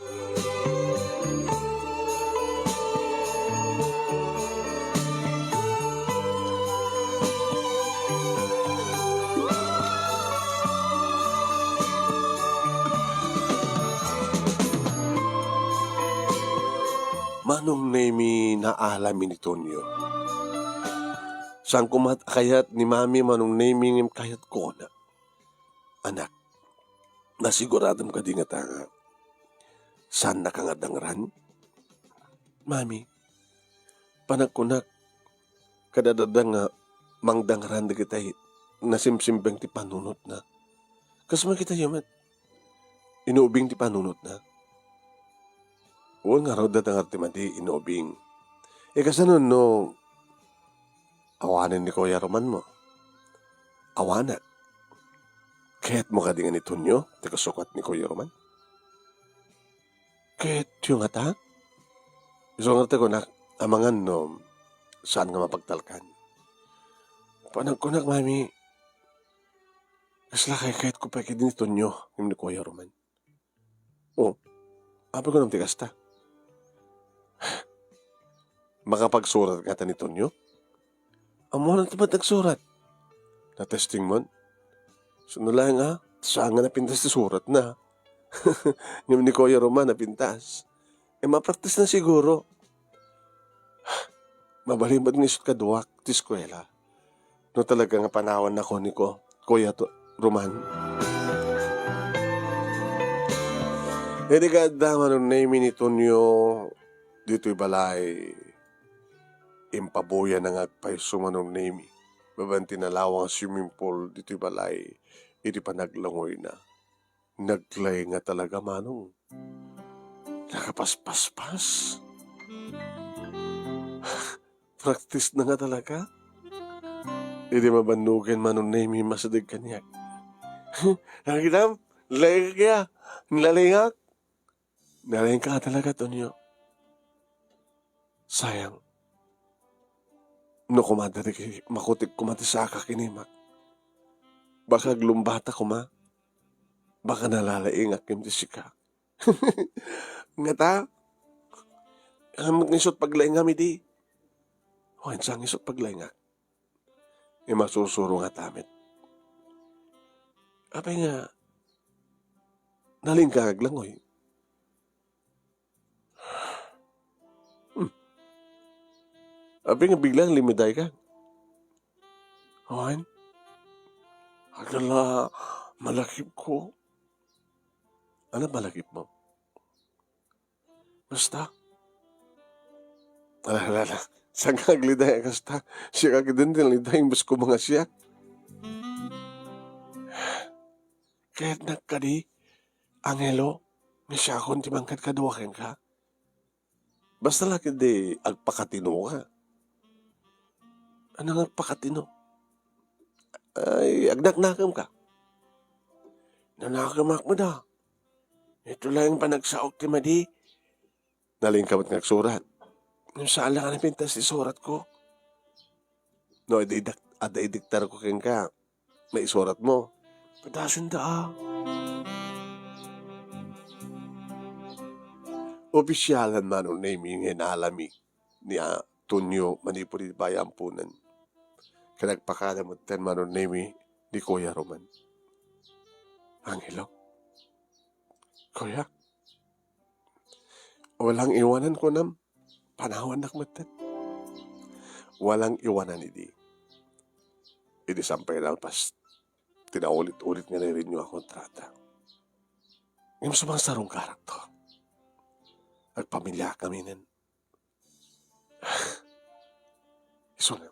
Manong Nemi, naalami ni Tonyo. Saan koma a kayat ni Mami, Manong Nemi, ngem kayatko na. Anak, nasiguradom kadi ngata nga saannaka nga dangran? Mami, panagkunak, kada adda nga mangdangran dagiti nasimsimbeng ti panunotna. Kas makitayo met, inubing ti panunotna. Wen, ngarud, adda ngarud ti madi, inubing. E, kasano no awanen ni Kuya Roman mo? Awanak. Kayatmo kadi nga ni Tonyo ti kasukat ni Kuya Roman? Kayatyo ngata? Isu ngarud ti kunak, amangan no saan nga mapagtalkan. Panagkunak, Mami, kasla kaykayatko pay kadi ni Tonyo ngem ni Kuya Roman. O, apay kunam ti kasta? Makapagsurat ngata ni Tonyo? Ammonan ti met nagsurat. Natestingmon? Saan laeng a, saan nga napintas ti suratna. Ngem ni Kuya Roman, napintas. E, mapraktisna siguro. Mabalin met nga isut' kaduak ti eskuela. No talaga nga panawannako ni Ku-, Kuya To-, Roman. Idi kaadda, Manong Nemi, ni Tonyo ditoy balay, impabuyanna nga agpayso, Manong Nemi, babaen ti nalawang a swimming pool ditoy balay iti panaglangoyna. Naglaing nga talaga, Manong. Nakapaspaspas. Praktisna nga talaga. Idi mabannogen, Manong Nemi, masideg kaniak. Nakitam? Nalaingak kaya? Nalaingak? Nalaingka talaga, Tonyo. Sayang. No koma dagiti makutik koma ti saka ken imak, baka aglumbata koma. Baka nalalaingak ken ti sika. Ngata? Ammok nga isut' paglaingam idi? Wen, saan nga isut' paglaingak? Imasusuro ngata met. Apay nga, nalaingka aglangoy? Hmm. Apay nga biglang limidayka? Wen? Agala, malakipko. Ano malakipmo? Basta. Ala, ala, ala. Saan nga agliday a kasta? Siak a gidin ti naliday, imbes ko nga siak. Kayatnak kadi, Angelo, nga siakon ti mangkadkadua kenka? Basta la ketdi agpakatinoka. Ano nga agpakatino? Ay, agnaknakemka. Nanakemak met a. Ito laeng panagsaok ti madi. Nalaingka met nga agsurat. Ngem saan la nga napintas ti suratko. No, adda idak-, adda idiktarko kenka. Maisuratmo. Padasenda a. Opisialan, Manong Nemi, nga inalami ni, ah, Tonyo manipud iti bayaampunan. Ket agpakada metten, Manong Nemi, ni Kuya Roman. Angelo? Kuya? Walang iwanan, kunam? Panawannak metten. Walang iwanan idi. Idi saan pay nalpas ti naulit-ulit nga nairinyo a kontrata. Ngem sumangsarungkarakto. Agpamiliaak ngaminen. Isuna.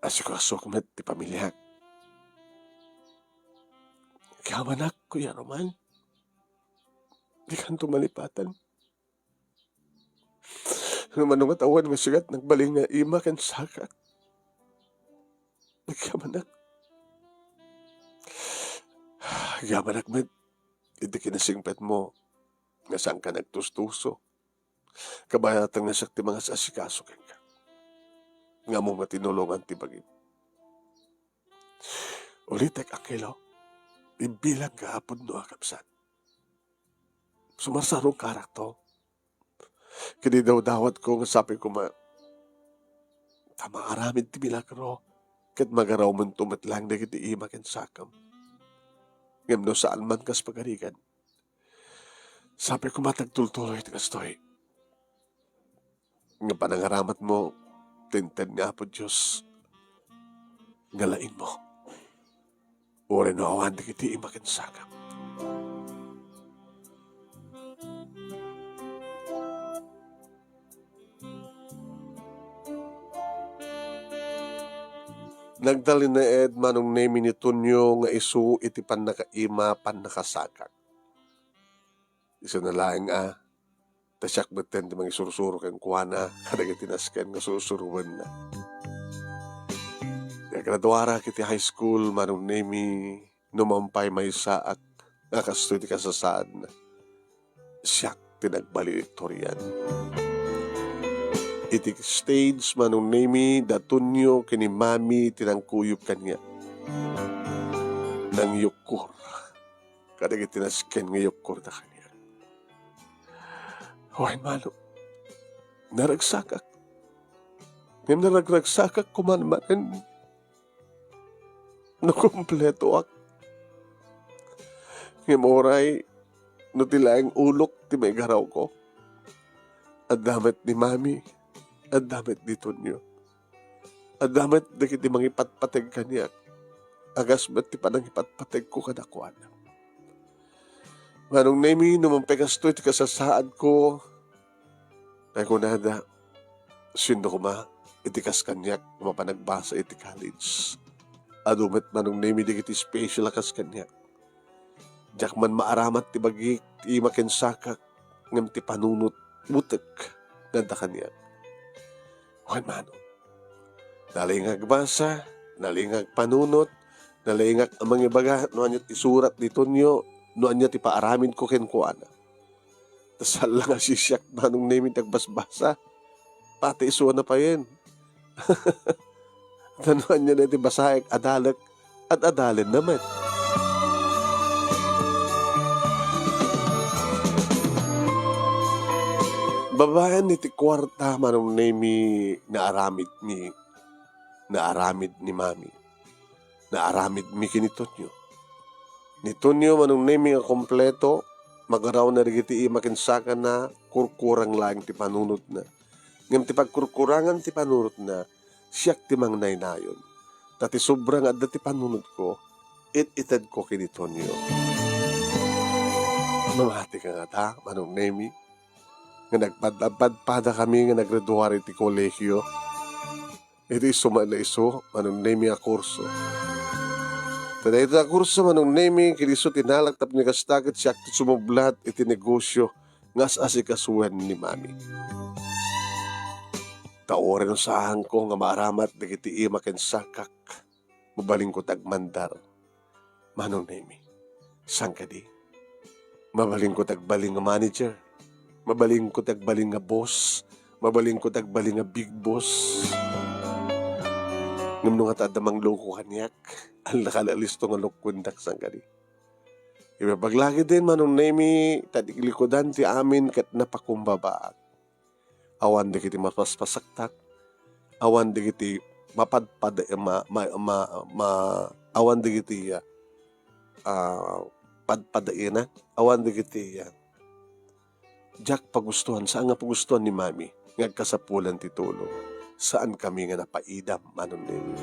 Asukasuk met ti pamiliak. Kayamanak, Kuya Roman. Dikanto malipatan. No mano nga tawen nga sikat nagbalin nga ima ken sakak. Agyamanak. Agyamanak met iti kinasingpetmo nga saanka nagtustuso. Kabayatan nga siak ti mangas-asikaso kenka. Nga ammom nga tinulongan ti bagim. Ulitek, Angelo, imbilangka a pudno a kabsat. Sumarsarokarakto. Ket idawdawatko nga sapay koma ta maaramid ti milagro ket magarawmento met laeng dagiti ima ken sakam. Ngem no saan man kas pagarigan, sapay koma ta agtultuloy ti kastoy nga panangaramatmo, ti inted ni Apo Dios nga laingmo. Uray no awan dagiti ima ken sakam. Nagtalinaed Manong Nemi ni Tonyo nga isu iti pannakaima, pannakasakak. Isuna laeng a, ta siak metten ti mangisursuro kenkuana kadagiti nasken nga sursuroenna. Naggraduarak iti high school, Manong Nemi, no mapaymaysaak nga kastoy ti kasasaadna. Siak ti nagvaledictorian. Iti stage, Manong Nemi, da Tonyo ken ni Mami ti nangkuyog kaniak. Nangyukkor kadagiti nasken nga yukkorda kaniak. Wen, Manong, naragsakak. Ngem naragragsakak koma manen no kumpletoak. Ngem uray no ti laeng ulok ti maigarawko, adda met ni Mami, adda met ni Tonyo. Adda met dagiti mangipatpateg kaniak, a kas met ti panangipatpategko kadakuada. Manong Nemi, no mapay kastoy ti kasasaadko, ay kunada, sino koma iti kas kaniak nga mapan agbasa iti college? Adu met, Manong Nemi, dagiti special a kas kaniak. Diak man maaramat ti bagik, ti ima ken sakak, ngem ti panunot, butek, nga adda kaniak. Wen, Manong, nalingak agbasa, nalingak agpanunot, nalingak a mangibaga no ania ti isurat ni Tonyo, no ania ti paaramidko kenkuana. Ta saan la nga sisiak, Manong Nemi, ti agbasbasa. Pati isuana payen. Ta no ania daytoy ti basaek, adalek, ad-adalenna met. Babaen iti kuarta, Manong Nemi, naaramidmi, naaramid ni Mami, naaramidmi ken ni Tonyo. Ni Tonyo, Manong Nemi, nga kompleto, magarawna dagiti ima ken sakana, kurkurang laeng ti panunotna. Ngem ti pagkurkurangan ti panunotna, siak ti mangnaynayon. Ta ti sobra nga adda ti panunotko, it-itedko ken ni Tonyo. Mamati ka ngata, Manong Nemi, nga nagpadpadpadpadakami nga naggraduar iti kolegio. Iti isu met la isu, Manong Nemi, a kurso. Ta daytoy a kurso, Manong Nemi, ken isu ti nalak tapno kasta ket siak ti sumublat iti negosio nga as-asikasuen ni Mami. Ta uray no saanko nga maaramat dagiti ima ken sakak, mabalinko ti agmandar, Manong Nemi. Saan kadi? Mabalinko ti agbalin nga manager. Mabalinko ti agbalin nga boss. Mabalinko ti agbalin nga big boss. Ngem no ngata adda mangloko kaniak, alda ka la listo nga lokuendak, saan kadi? Ibagbaglagidan, Manong Nemi, ta ti likudan ti amin ket napakumbabaak. Awan dagiti mapaspasaktak, awan dagiti mapadpada-, ma-, ma-, ma-, ma-, awan dagiti, ah, padpadaenak, awan dagiti, ah, diak pagustuhan, saan nga pagustuhan ni Mami nga agkasapulan ti tulong. Saankami nga napaidam, Manong Nemi.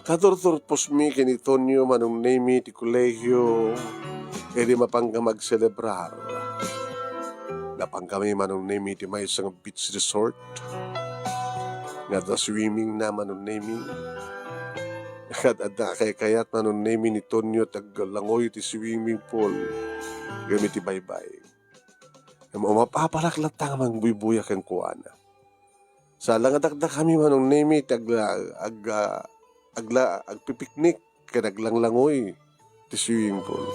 Katurturposmi ken ni Tonyo, Manong Nemi, ti kolegio, idi mapankami agselebrar. Napankami, Manong Nemi, ti maysa nga beach resort nga adda swimming na, Manong Nemi. Ket adda a kaykayat, Manong Nemi, ni Tonio ti aglangoy iti swimming pool ngem iti baybay. Ngem umapapalak latta nga mangbuybuya kenkuana. Saan la nga dakdakami, Manong Nemi, ti agla-, ag-, ah, agla-, agpipiknik ken aglanglangoy ti swimming pool.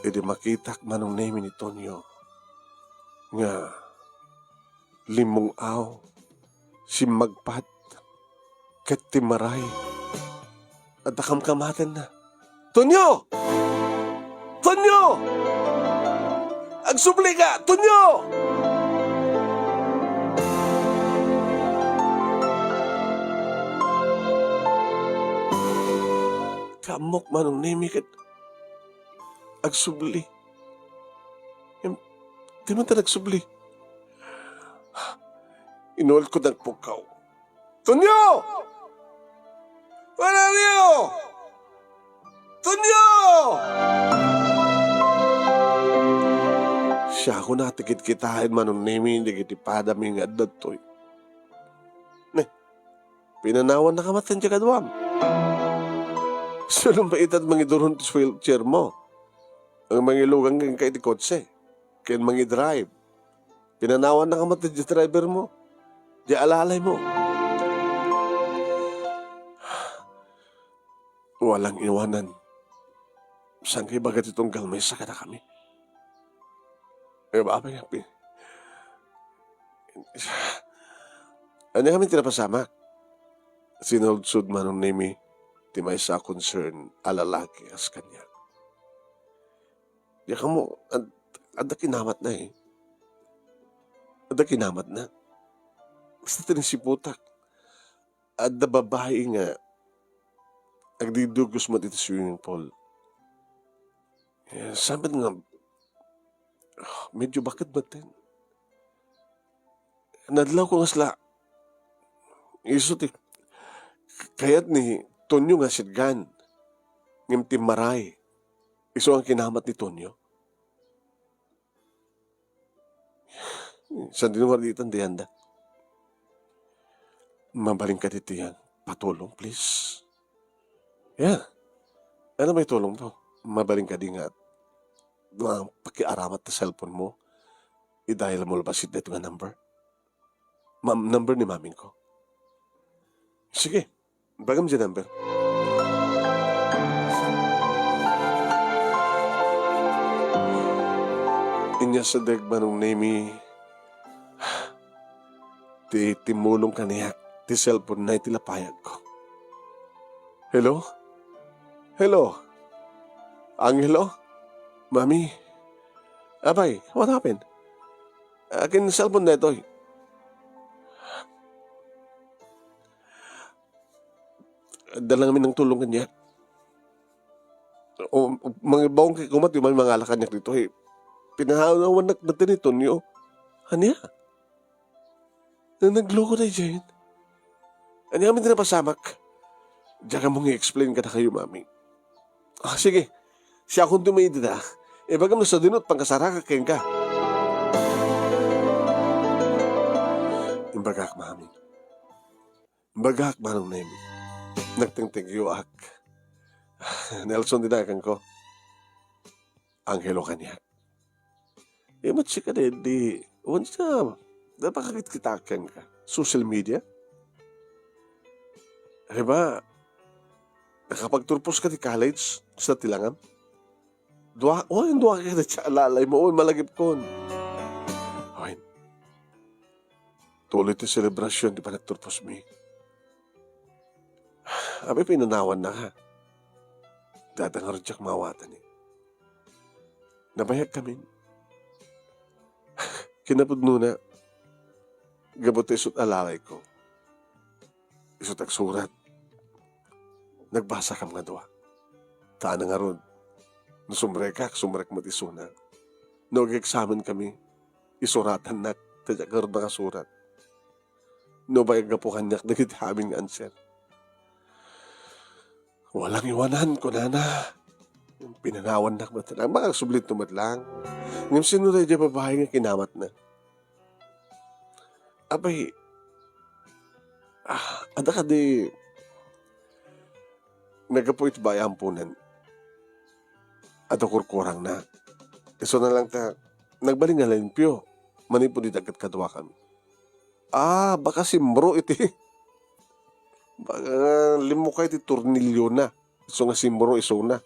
Idi makitak, Manong Nemi, ni Tonio nga limmung-aw, simmagpat, ket timmaray, adda kamkamatenna. "Tonio! Tonio! Agsubli ka! Tonio!" Kaamok, Manong Nemi, ket agsubli. Em, di man ta nagsubli. Inulit ko nagpukkaw. "Tonio! Where are you? Tonio!" Siak a nakitkitaen, Manong Nemi, dagiti padami nga adda ditoy. Ne, pinanawannaka met ti kaduam. Sino ba itan mangiduron ti wheelchair mo? Ang mangilugan kenka iti kotse, ken mangidrive. Pinanawannaka met ti driver mo, ti alalay mo. Walang iwanan. Saan kayo baga ti tunggal maysa kadakami? Eh, apay nga pi-, ania kami ti napasamak? Sinulsod, Manong Nemi, ti maysa a concern a lalaki kas kaniak. Diak ammo, ad-, adda kinamatna, eh. Adda kinamatna. Basta tinisiputak. Adda babai nga agdidugos met iti swimming pool. Eh, sabi nga, medyo baked met din. Nadlaw ko nga sla, isu ti kayat ni Tonio nga sitgan, ngem timmaray. Isu nga kinamat ni Tonio. Saan din nga ditan dayanda? Mabalin ka ditoy, patulong, please. Yeah. Ano may tulong to? Mabalin ka di nga, nga pakiaramat ta cellphone mo. I-dial mo labasit dito nga number. Ma-, number ni maming ko. Sige, bagam di number. Inya sa dagmanong Nemi, ti, ti mulong kaniak, ti cellphone na iti lapayag ko. Hello? Hello? Angelo? Mami? Apay, what happened? Akin cellphone daytoy. Adda lang amin nangtulong kaniak. O, o, mangibaon kay kumat, yung mangala kaniak ditoy. Pinahanawan nak dati ni Tonio. Ania? Na nagloko na dyan. Ania kami ti napasamak? Diak ammo nga i-explain kadakayo, Mami. Ah, sige. Siakon ti maidida. Ibagam no sadino ti pangkasaraka kenka. Imbagak, Mami. Imbagak, Manong Nemi. Nagtengtengyoak. Nelson ti naganko. Angelo kaniak. Imat sika di, di, once na, napakakitkitak kenka. Social media? Di ba, nakapagturpos ka ti college, sa tilangam? Dua, o, yung dua ka na siya, alalay mo, o, malagip kon. Oy, tuloy ti selebrasyon ti panagturpos mi. Abi, pinanawan na ka. Dada nga rudyak mawatan eh. Nabayag kami. Kinapudno na, gapu ta isut alalay ko. Isut agsurat. Nagbasa kam nga dua. Ta ngarud, no sumrekak, sumrek met isuna. No ag-examen kami, isuratan nak, ta diak ngarud makasurat. No bayag gapu kaniak dagiti amin nga answer. Walang iwanan, kunana. Pinanawan nak met. Ang makagsublit to met lang. Ngem sino daydiay babai nga kinamat na? Apay, ah, adda kadi, naggapu iti baay a amponan. Adda kurkurangna. Isuna lang ta, nagbalin nga limpio manipud iti agkadkaduakami. Ah, baka simbro iti, baka limmukay ti torniliona. Isu nga simbro isuna.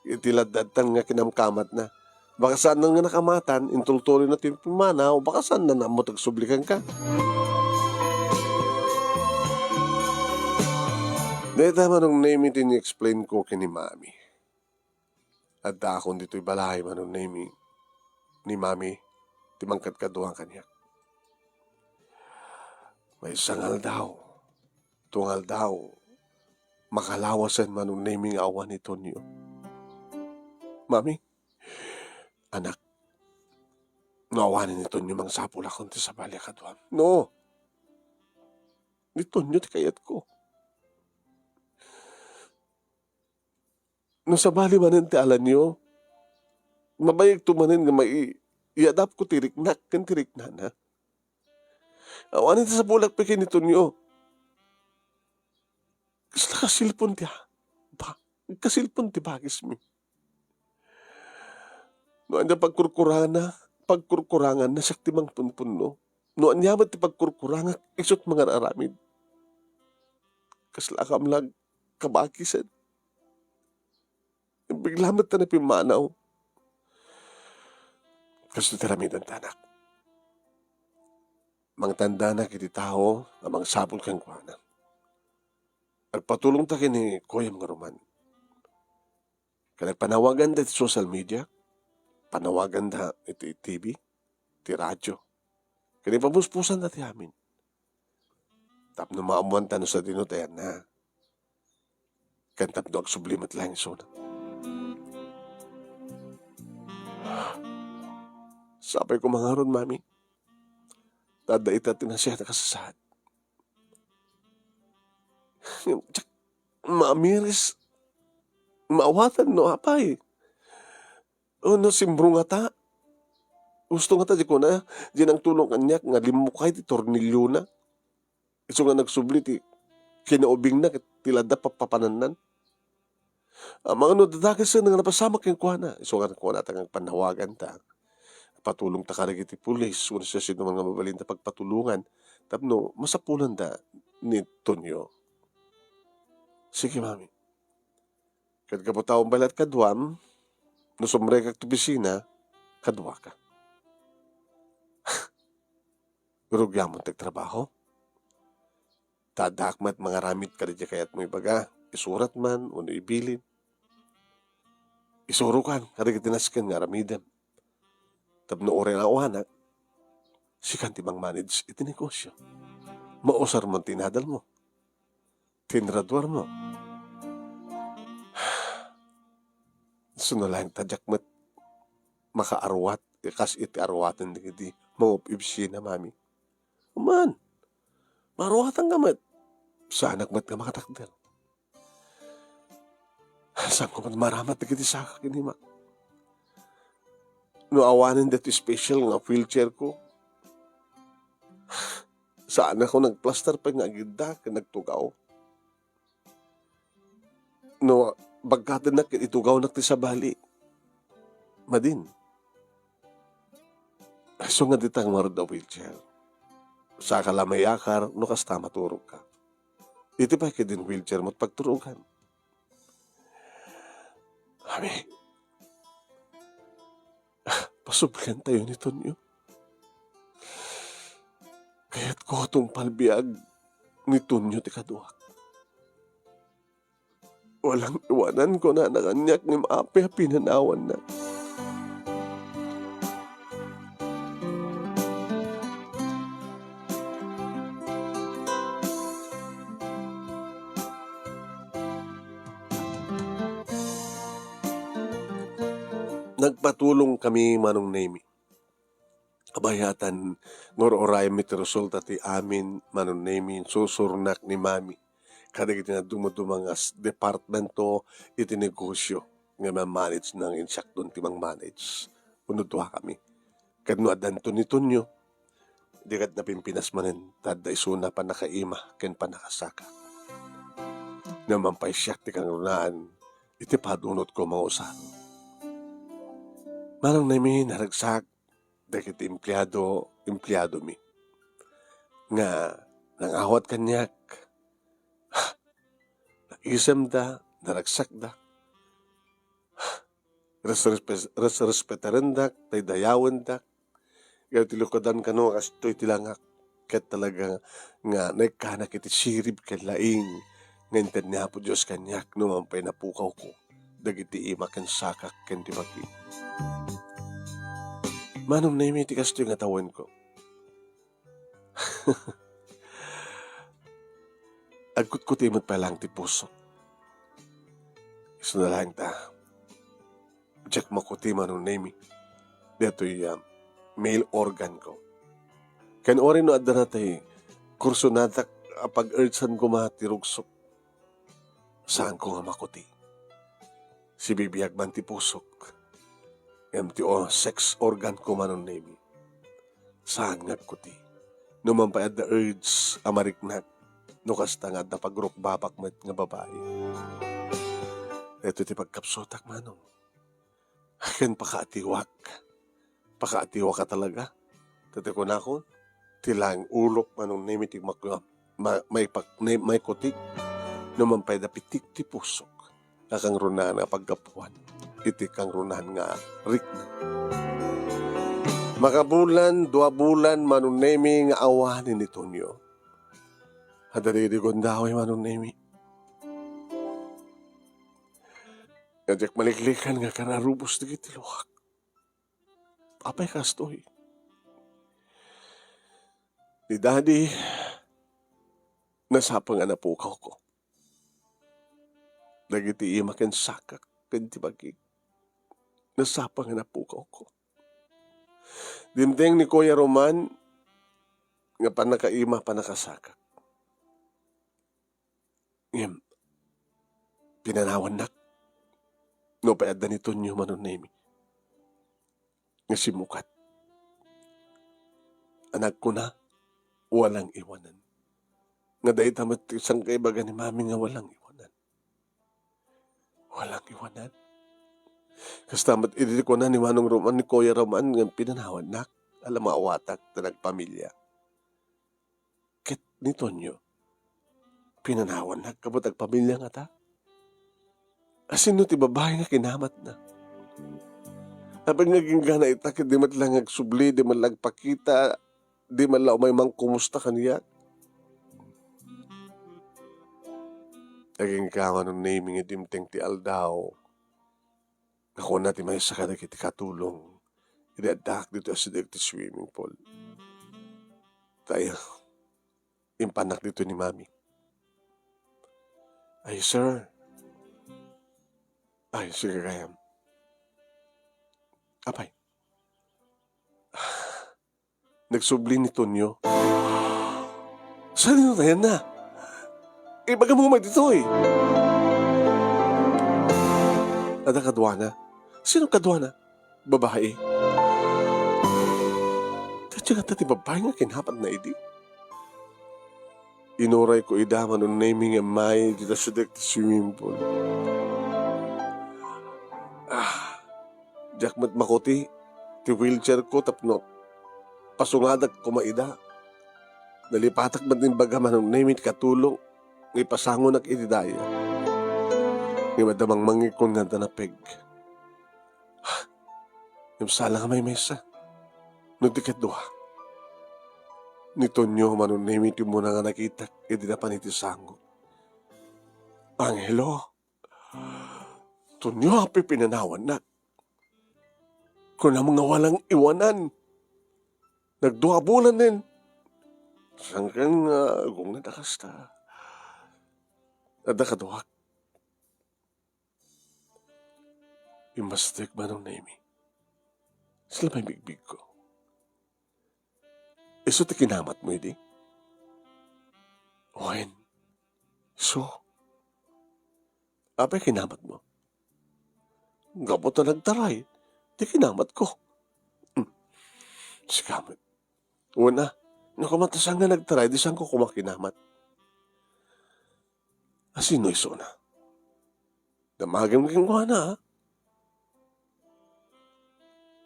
Iti ladladtan nga kinamkamatna. Baka saan nga nakamatan, intultuloyna ti pimmanaw, baka saan na ammo tagsubli kenka. Dayta, Manong Nemi, ti ni-explain ko ken ni Mami. Addaakon ditoy balay, Manong Nemi, ni Mami, ti mangkadkaduan kaniak. Maysa nga aldaw, tungaldaw, makalawasen, Manong Nemi, nga awan ni Tonyo. Mami, anak, no awanen ni Tonyo, mangsapulakon ti sabali a kaduam. No, ni Tonyo ti kayatko. No sabali manen ti alanyo, mabayagto manen nga mai-, iadapko ti riknak ken ti riknana. Awanen ti sapulak pay ken ni Tonyo. Kasla kasilpon ti, ba, kasilpon ti bagismi. No ania pagkurkurana, pagkurkuranganna, siak ti mangpunpunno. No ania met ti pagkurkurangak, isut mangararamid. Kasla kam lang kabagisen. Bigla met ta napimmanaw. Kastoy ti aramidenta, anak. Mangtandanak iti tao a mangsapul kenkuana. Agpatulongta ken ni kuyam nga Roman. Ken agpanawaganda iti social media, panawaganda iti T V, ti radio. Ken ipapuspusanda ti amin. Tapno maammoanta no sadino ti ayanna. Ken tapno agsubli met laeng isuna. Sapay ko mangaron, Mami. Ta adda ita ti nasayaat a kasasaad. Diak mamiris, maawatan no apay. O no simbro ngata. Gusto ngata di kuna, di nangtulong kaniak nga limmukay ti torniliona. Isu nga nagsubli ti kinaubingna ket ti ladda papapanannan. Amangan no dadakessen nga napasamak kenkuana. Isu nga kunata nga panawaganta. Patulongta kadagiti pulis, wenno siasinoman nga mabalinta pagpatulongan tapno masapulanda ni Tonyo. Sige, Mami. Ket gapu ta umbay laeng kaduam, no sumrekak ti opisina, kaduaka. Rugiam ti agtrabaho. Ta addaak met mangaramid kadaydiay kayatmo ibaga, isurat man wenno ibilin. Isurokan kadagiti nasken nga aramidem. Tapno uray awanak, sikan ti mangmanage iti negosyo. Mausar man ti inadalmo. Ti inraduarmo. Isu no laeng ta diak met makaaruat, kas iti aruaten dagiti mangop-, opisina, Mami. Aman, maaruatanka met. Saanak met nga makatakder. Saanko met maramat dagiti saka ken imak? No awanen daytoy special nga wheelchair ko, saanakon nagplaster pay nga agidda ken nagtugaw. No bagkatennak ket itugawnak ti sabali, madin. Isu nga dita nga ngarud a wheelchair. Saka la mayakar no kasta maturogka. Iti pay ketdin wheelchair mo ti pagturogan. Mami, pasubliantayo ni Tonyo. Kayatko tungpal biag ni Tonyo ti kaduak. Walang iwanan, kunana kaniak ni Mapi a pinanawanna. Nagpatulong kami, Manong Nemi. Kabayatan, ngur-urayem iti resulta ti amin, Manong Nemi, insursurnak ni Mami kadagiti nadumduma nga s-, departmento iti negosyo nga man-manage nang insakton ti mang-manage. Uno duakami. Ket no addanto ni Tonyo, di ket napimpinas manen, ta adda isuna pannakaima ken pannakasaka. Naman pay siak ti kangrunaan iti padunotko, Manong Usaro. Manong Nemi, naragsak dagiti empleado, empleadomi nga nangawat kaniak. Naisemda, naragsakda. Resrespe-, resrespetarendak, daydayawendak. Ket ti lukadan kano, kastoy ti langak. Ket talaga nga naikkanak iti sirib ken laing nga inted ni Apo Dios kaniak no man pay napukawko dagiti ima ken sakak ken ti bagi. Manong Nemi, ti kastoy nga tawenko. Agkutkuti met pay laeng ti pusok. Isuna laeng ta, diak makuti, Manong Nemi. Daytoy, ah, male organ ko. Ken uray no adda natay kursonadak a pag-urge-an koma ti rugsok, saanko nga makuti. Sibibiag man ti pusok. Ngem ti o-, sex organ ko, Manong Nemi, saan nga agkuti. No man pay adda urge a mariknak, no kasta nga adda pagrukbabak met nga babai. Daytoy ti pagkapsutak, Manong. Ken pakaatiwak. Pakaatiwak a talaga. Ket ti kunako, ti laeng ulok, Manong Nemi, ti mak-, ma-, maipak-, ne-, maikutik. No man pay adda pitik ti pusok, nga kangrunaan nga paggapuan iti kangrunaan nga rikna. Makabulan, dua bulan, Manong Nemi, nga awanen ni Tonyo. Adda dagiti gundaway, Manong Nemi. Nga diak maliklikan nga kararubos dagiti luak. Apay kastoy? Ni Daddy, nasapa nga napukawko. Dagiti ima ken sakak ken ti bagik, nasapa nga napukawko. Dimteng ni Kuya Roman nga pannakaima, pannakasakak. Ngem, pinanawannak. Nupay adda ni Tonyo, Manong Nemi, nga simmukat. Anak ko na, walang iwanan. Nga dayta met ti sangkaibaga ni Mami nga walang iwanan. Walang iwanan. Kasta met idi kuna ni Manong Roman, ni Kuya Roman, nga pinanawannak, ala maawatak ta nagpamilya. Ket ni Tonyo, pinanawannak ket agpamilya ngata. Asino ti babai nga kinamatna? Apay nga agingga ita ket di met la nga agsubli, di met la agpakita, di met la umay mangkumusta kaniak? Agingga, Manong Nemi, nga dimteng ti aldaw. Nga kuna ti maysa kadagiti katulong idi addaak ditoy asideg ti swimming pool. Tay, impannak ditoy ni Mami. Ay, sir. Ay, sige, gayam. Apay. Nagsubli ni Tonyo. Saan ino tayan na? Ibagam met ditoy. Adda kaduana. Sino kaduana? Babai. Tatyo nga ti babai nga kinamatna idi. Inuray ko ida, Manong Nemi, nga immay dita swimming pool. Ah, diak met makuti ti wheelchair ko tapno pasungadak koma ida. Nalipatak met imbaga, Manong Nemi, ti katulong nga ipasangonak iti daya. Ngem adda mangmangikon nga adda napeg. Ngem sala nga maymaysa. No ti kadua, ni Tonyo, Manong Nemi, ti umuna nga nakitak idi napan iti sango. Angelo, Tonyo, apay pinanawannak. Kunam nga walang iwanan. Nagdua bulanen. Sangkan nga agungad a kasta. Adda kaduak. Immastek, Manong Nemi. Sila pay bigbigko. Isu ti kinamatmo idi? Wen, isu. Apay kinamatmo? Gapu ta nagtaray ti kinamatko. Hmm. Sika met. Wen a, no koma ta saan nga nagtaray, di saanko koma kinamat. "Asino isuna?" Damagem kenkuana,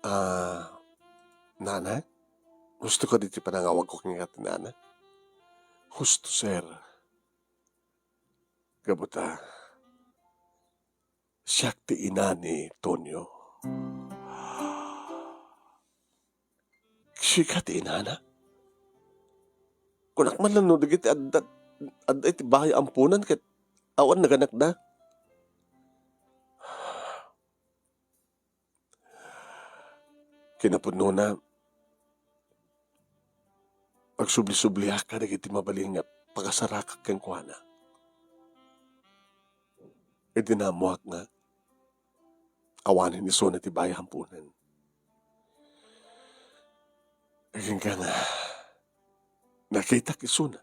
a. "Ah, nana, husto kadi ti panangawagko kenka ti nana?" "Husto, sir. Gapu ta siak ti ina ni Tonio." "Sika ti inana? Kunak man laeng no dagiti adda, adda iti bahay ampunan ket awan naganakda." Kinapudnona, agsubli-subliak kadagiti mabalin nga pakasarakak kenkuana. Idi naammoak nga awanen isuna ti bahay ampunan, agingga nga nakitak isuna.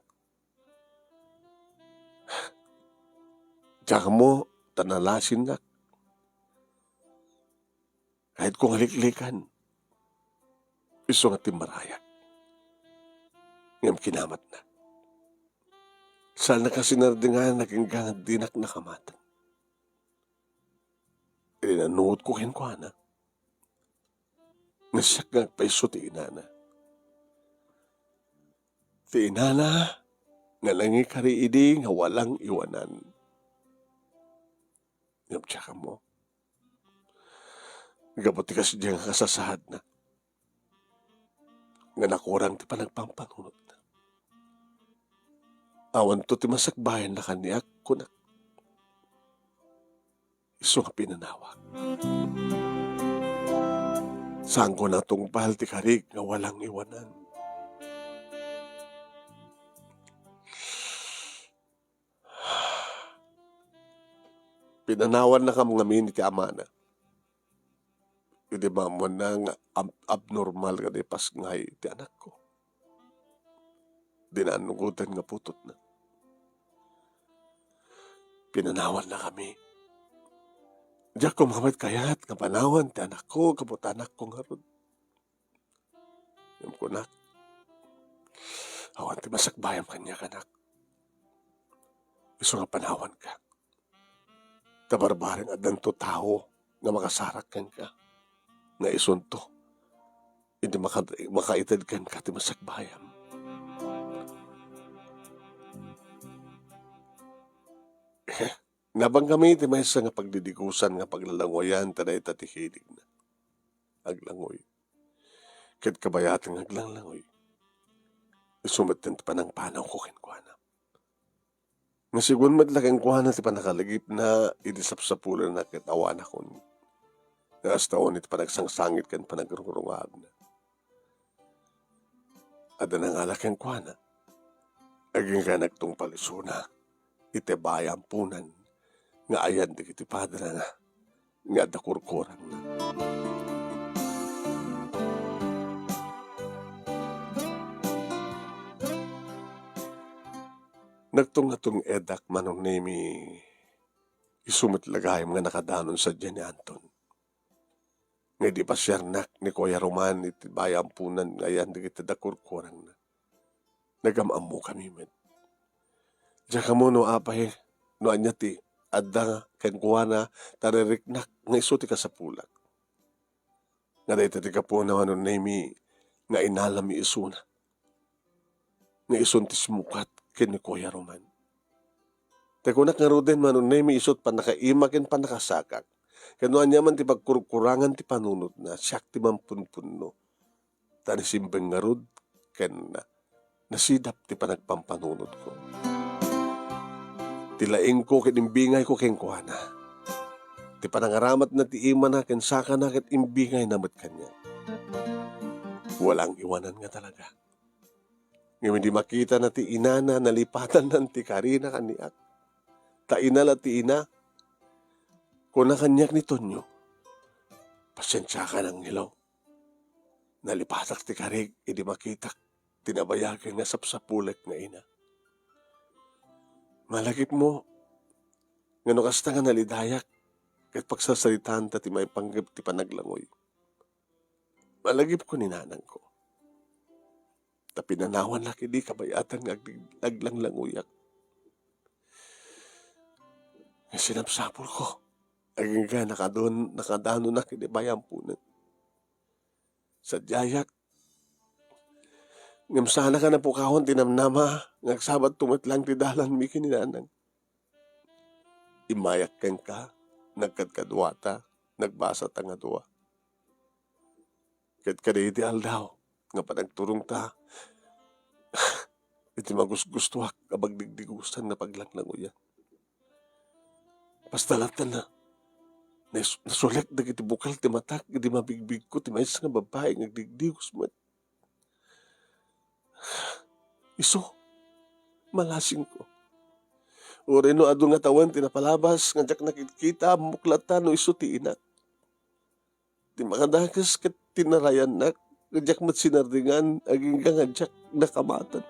Diak ammo ta nalasinnak. Kayatko nga liklikan. Isu nga timmarayak. Ngem kinamatna. Saan a kasinardingan, agingga nga dinak nakamatan. Idi nannuotko kenkuana, nga siak nga agpayso ti inana. Ti inana nga nangikari idi nga walang iwanan. Ngem diak ammo. Gapu ti kasdiay nga kasasaadna, nga nakurang ti panagpampanunotna. Awanto ti masakbayanna kaniak, kunak. Isu nga pinanawag. Saanko natungpal ti karik nga walang iwanan. Pinanawannakam ngamin iti amana. Idi maammoanna nga ab-, abnormal nga naipasngay ti anakko. Di naannugotan nga putotna. Pinanawannakami. Diak koma met kayat nga panawan ti anakko, gapu ta anakko ngarud. Ngem kunak, awan ti masakbayam kaniak, anak. Isu nga panawanka. Ta barbareng addanto tao nga makasarak kenka, nga isunto, idi maka-, makaited kenka ti masakbayam. Nabangkami ti maysa nga pagdidigusan nga paglalanguyan ta dayta ti hiligna. Aglanguy. Ket kabayatan nga aglanglanguy, isu metten ti panangpanawko kenkuana. Nasigun met la kenkuana ti pannakalagipna idi sapsapulanna ket awanakon nga kasta unay ti panagsangsangit ken panagrungrungaabna. Adda nangala kenkuana, agingga nagtungpal isuna iti baay ampunan nga ayan dagiti padana nga adda kurkurangna. Nagtungatung-edak, Mano Nemi, isu met la gayam nga nakadanon sadiay ni Anton. Nga idi pasiarnak ni Kuya Roman iti baay ampunan nga ayan dagiti adda kurkurangna, nagam-ammokami met. Diak ammo no apay, no ania ti adda kenkuana, ta ririknak nga isu ti kasapulak. Nga dayta ti gapuna, Mano Nemi, nga inalami isuna nga isun ti simmukat ken ni Kuya Roman. Ta kunak ngaruden, Mano Nemi, isu ti pannakaima ken pannakasakak. Ken no ania man ti pagkurkurangan ti panunotna, siak ti mampunpunno. Ta nasimbeng ngarud ken nasidap ti panagpampanunotko. Ti laingko ket imbingayko kenkuana. Ti panangaramatna ti imana ken sakana ket imbingayna met kaniak. Walang iwanan nga talaga. Ngem idi makitana ti inana, nalipatanna ti karina kaniak. Ta ina la ti ina. Kuna kaniak ni Tonyo, "Pasiensiakan, Angelo. Nalipatak ti karik idi makitak ti nabayagen nga sapsapulek nga ina. Malagipmo nga no kasta nga nalidayak ket pagsarsaritaanta ti maipanggep ti panaglanguy. Malagipko ni nanangko. Ta pinanawannak idi kabayatan nga ag-, aglanglanguyak. sinapsapulko. Agingga nakadun-, nakadanonak iti bayampunen. Sadiayak, ngem saannak a napukawan ti namnama nga agsabatto met laeng ti dalanmi ken ni nanang. Immayak kenka, nagkadkaduata, nagbasata nga dua. Ket kadaydi aldaw nga panagturongta, iti magusgustoak a pagdigdigusan nga paglanglanguyan. Basta latta na, nas-, nasulek dagiti bukal ti matak idi mabigbigko ti maysa nga babbai nga agdigdigos met. Isu, malasingko. Uray no adu nga tawen ti napalabas nga diak nakitkita, ammok latta no isu ti inak. Ti makadakes ket tinarayannak, nga diak met sinardingan, agingga nga diak nakamaten.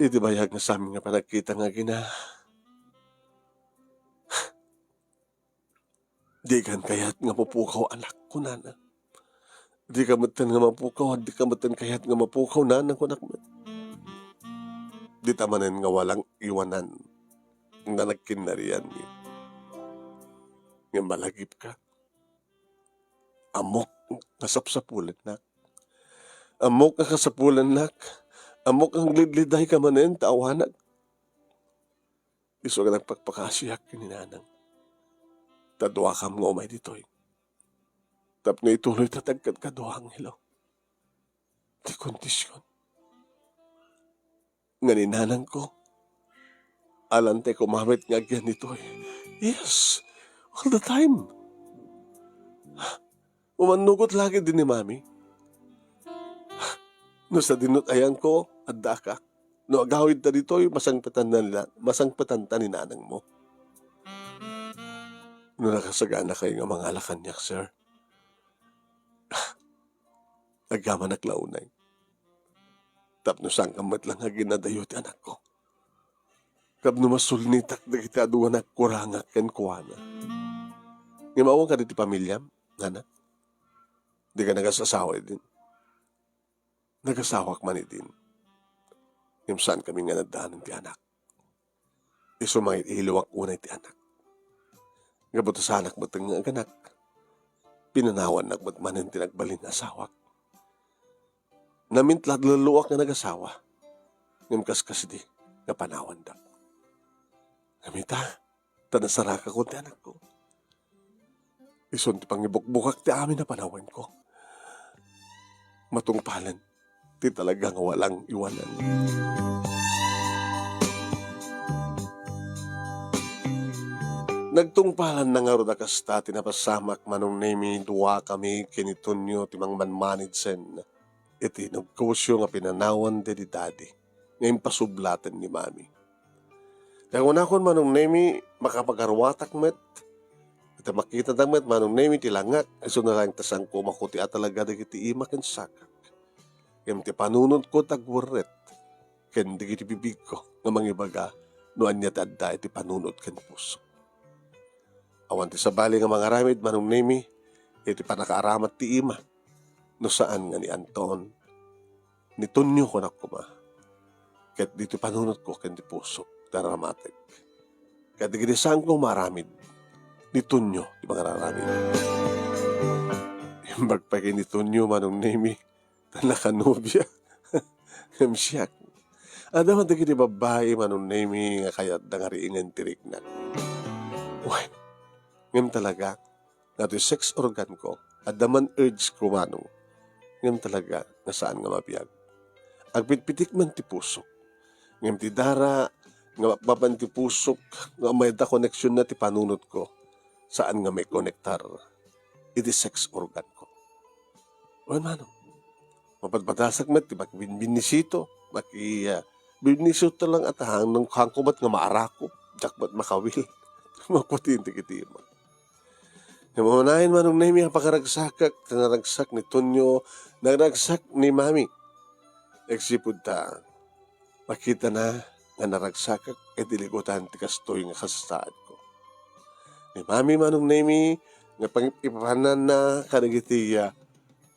Iti bayag nga saan nga panagkita nga agina, "Dikan kayat nga mapukaw, anak," kunana. "Dika metten nga mapukaw, dika metten kayat nga mapukaw, nana," kunak met. Dita manen nga walang iwanan nga nagkinnarianmi. Ngem malagipka. Ammok nga sapsapulennak. Ammok nga kasapulennak. Ammok nga aglidlidayka manen ta awanak. Isu nga nagpakpakaasiak ken ni nanang. Ta duakam nga umay ditoy. Tapno ituloy ta agkadkadua, angelo. Ti kondisyon nga ni nanangko, alantay kumamit nga agyan ditoy. Yes, all the time. Umannugot lagi din ni Mami. No sadinot ayanko, addaka. No agawidta ditoy, masangpetan na nila, masangpetanta ni nanangmo. No nakasagana kayo nga mangala kaniak, sir, agyamanak la unay. Tapno saan ka met lang nga ginadayo ti anakko. Tapno masulnitak dagiti adu nga nagkurangak kenkuana. Ngem awan kadi ti pamiliam, anak? Dika nagasasawa idin? Nagasawak man idin. Ngem saan kami nga naddanan ti anak. Isu mangiliwak unay ti anak. Gapu ta saanak met nga aganak, pinanawannak met manen ti nagbalin nga asawak. Namintla a lelloak nga nagasawa, ngem kaskasdi nga panawandak. Ngem ita, ta nasarakakon ti anakko. Isun ti pangibukbukak ti amin a panawenko. Matungpalen ti talaga nga walang iwanan. Nagtungpalan na ngarud a kasta ti napasamak, Manong Nemi. Duakami ken ni Tonyo ti mangmanmanage sen iti negosio nga pinanawan daydi dadi nga impasublaten ni Mami. Ti kunakon, Manong Nemi, makapagaruatak met, ita makitadak met, Manong Nemi, ti langak, isu na laeng ta saanko makutia talaga dagiti ima ken sakak. Ngem ti panunotko ti agwerret ken dagiti bibigko nga mangibaga no ania ti adda iti panunot ken puso. Awan ti sabali nga mangaramid, Manong Nemi, iti pannakaaramat ti ima no saan nga ni Anton, ni Tonyo, kunak koma. Ket ditoy panunotko ken ti pusok ti aramatek. Ket dagiti saanko maaramid, ni Tonyo ti mangararamid. Imbag pay ken ni Tonyo, Manong Nemi, ta nakanobia. Ngem siak, adda man dagiti babbai, Manong Nemi, nga kayatda nga riingen ti riknak. Wen, ngem talaga, nga ti sex organ ko, adda man urge ko, Manong. Ngem talaga nga saan nga mabiag. Agpitpitik man ti pusok. Ngem ti dara nga mapmapan ti pusok nga mayda koneksionna ti panunotko, saan nga maikonektar iti sex organ ko. Wen, Manong, mapadpadasak met ti makibinbinisito, maki-, ah, binnisito lang a tahang nang kanko met nga maarakop, diak met makawil. Makutin ti kitima. Nga mamanayan, Manong Nemi, a pakaragsakak, ta naragsak ni Tonyo, naragsak ni Mami. Agsipud ta, makitana nga naragsakak iti likutan ti kastoy nga kasasaadko. Ni Mami, Manong Nemi, nga pangip-ipananna kadagiti, ah,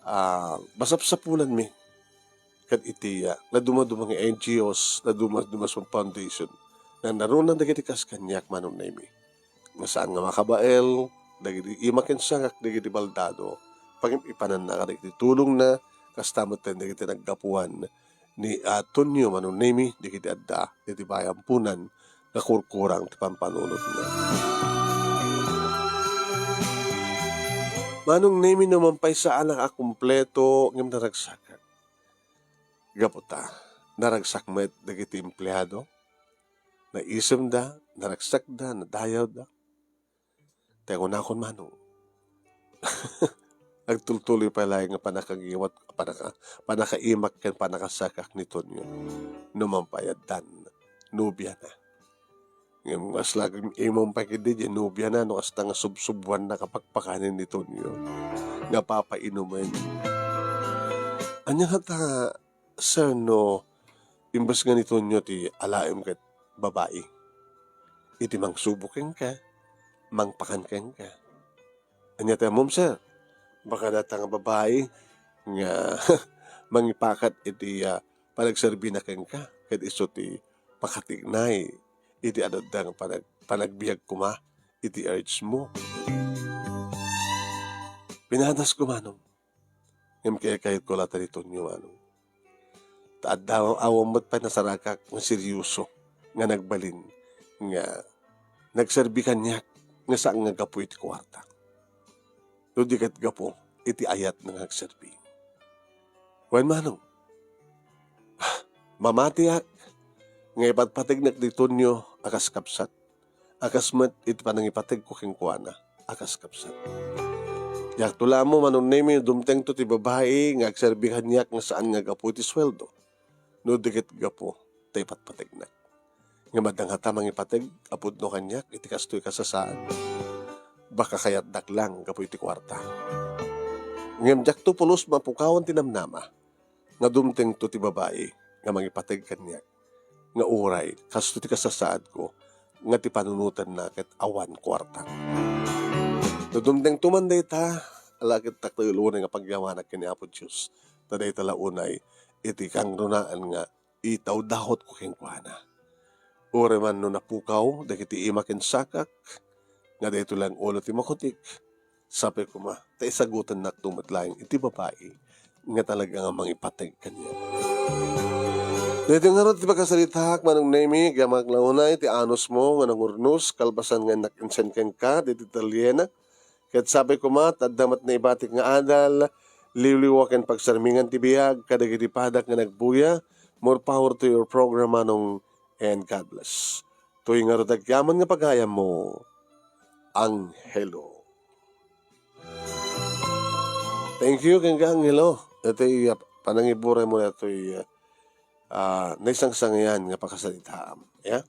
ah, masapsapulanmi. Ket iti, ah, nadumaduma nga N G Os, nadumaduma nga foundation, Nangnaruna dagiti kas kaniak, Manong Nemi. Nga saan nga makabael dagiti ima ken sakak dagiti baldado. Pagim-ipananna kadagiti tulongna, kasta met dagiti naggapuan ni, ah, Tonyo, Manong Nemi, dagiti adda iti bayampunan nga kurkurang ti pampanunotna. Manong Nemi, no man pay saanak a kumpleto ngem naragsakak. Gapu ta, naragsak met dagiti empleado. Naisemda, naragsakda, nadayawda. Ti kunakon, Manong, agtultuloy pay laeng nga pannakagiwat, pannaka-, pannakaimak ken pannakasakak ni Tonyo. No man pay addan, nobiana. Ngem mas lagim imong pay ketdi diay nobiana no kasta nga subsubuanna kapakpakanen ni Tonyo nga papainumen. Ania ngata, sir, no imbes nga ni Tonyo ti alaem ket babai? Iti mangsubo kenka, mangpakan kenka. Ania ti ammom, sir? Baka dayta nga babai nga mangipakat iti, ah, panagserbina kenka, ket isu ti pakatignay iti adda nga panag-, panagbiag koma iti urge mo. Pinadasko, Manong. Ngem kayatko latta ni Tonyo, Manong. Ta adda awan met pay nasarakak nga seryoso nga nagbalin nga nagserbi kaniak nga saan nga gapu iti kuarta. No di ket gapu iti ayatna nga agserbi. Wen, Manong, mamatiak nga ipatpategnak ni Tonyo a kas kabsat, a kas met iti panangipategko kenkuana a kas kabsat. Diakto la ammo, Manong Nemi, dumtengto ti babai nga agserbi kaniak nga saan nga gapu iti sueldo, no di ket gapu ta ipatpategnak. Ngem adda ngata mangipateg a pudno kaniak iti kastoy kasasaad? Baka kayatdak lang gapu iti kuarta. Ngem diakto pulos mapukawan ti namnama nga dumtengto ti babai nga mangipateg kaniak nga uray kasto ti kasasaadko nga ti panunotenna ket awan kuarta. No dumtengto man dayta, ala ket takto unay nga pagyawanak ken ni Apo Dios, ta dayta la unay iti kangrunaan nga itawdawatko kenkuana. Uray man no napukaw dagiti ima ken sakak, nga daytoy laeng ulo ti makutik, sapay koma ta isagutennakto met laeng iti babai nga talaga nga mangipateg kaniak. Daytoy ngarud ti pakasaritaak, Manong Nemi, agyaman la unay ti anusmo nga nangurnos kalpasan nga innak insen kenka ditoy talyenak. Ket sapay koma ta adda met naibatik nga adal, liwliwa ken pagsarmingan ti biag kadagiti padak nga nagbuya. More power to your program, Manong, and God bless. Toy ngarud agyaman nga pagayammo, Angelo. Thank you kenka, Angelo. Iti, ah, panangiburay mo daytoy, ah, ah, naisangsangian nga pakasaritaam. Ya?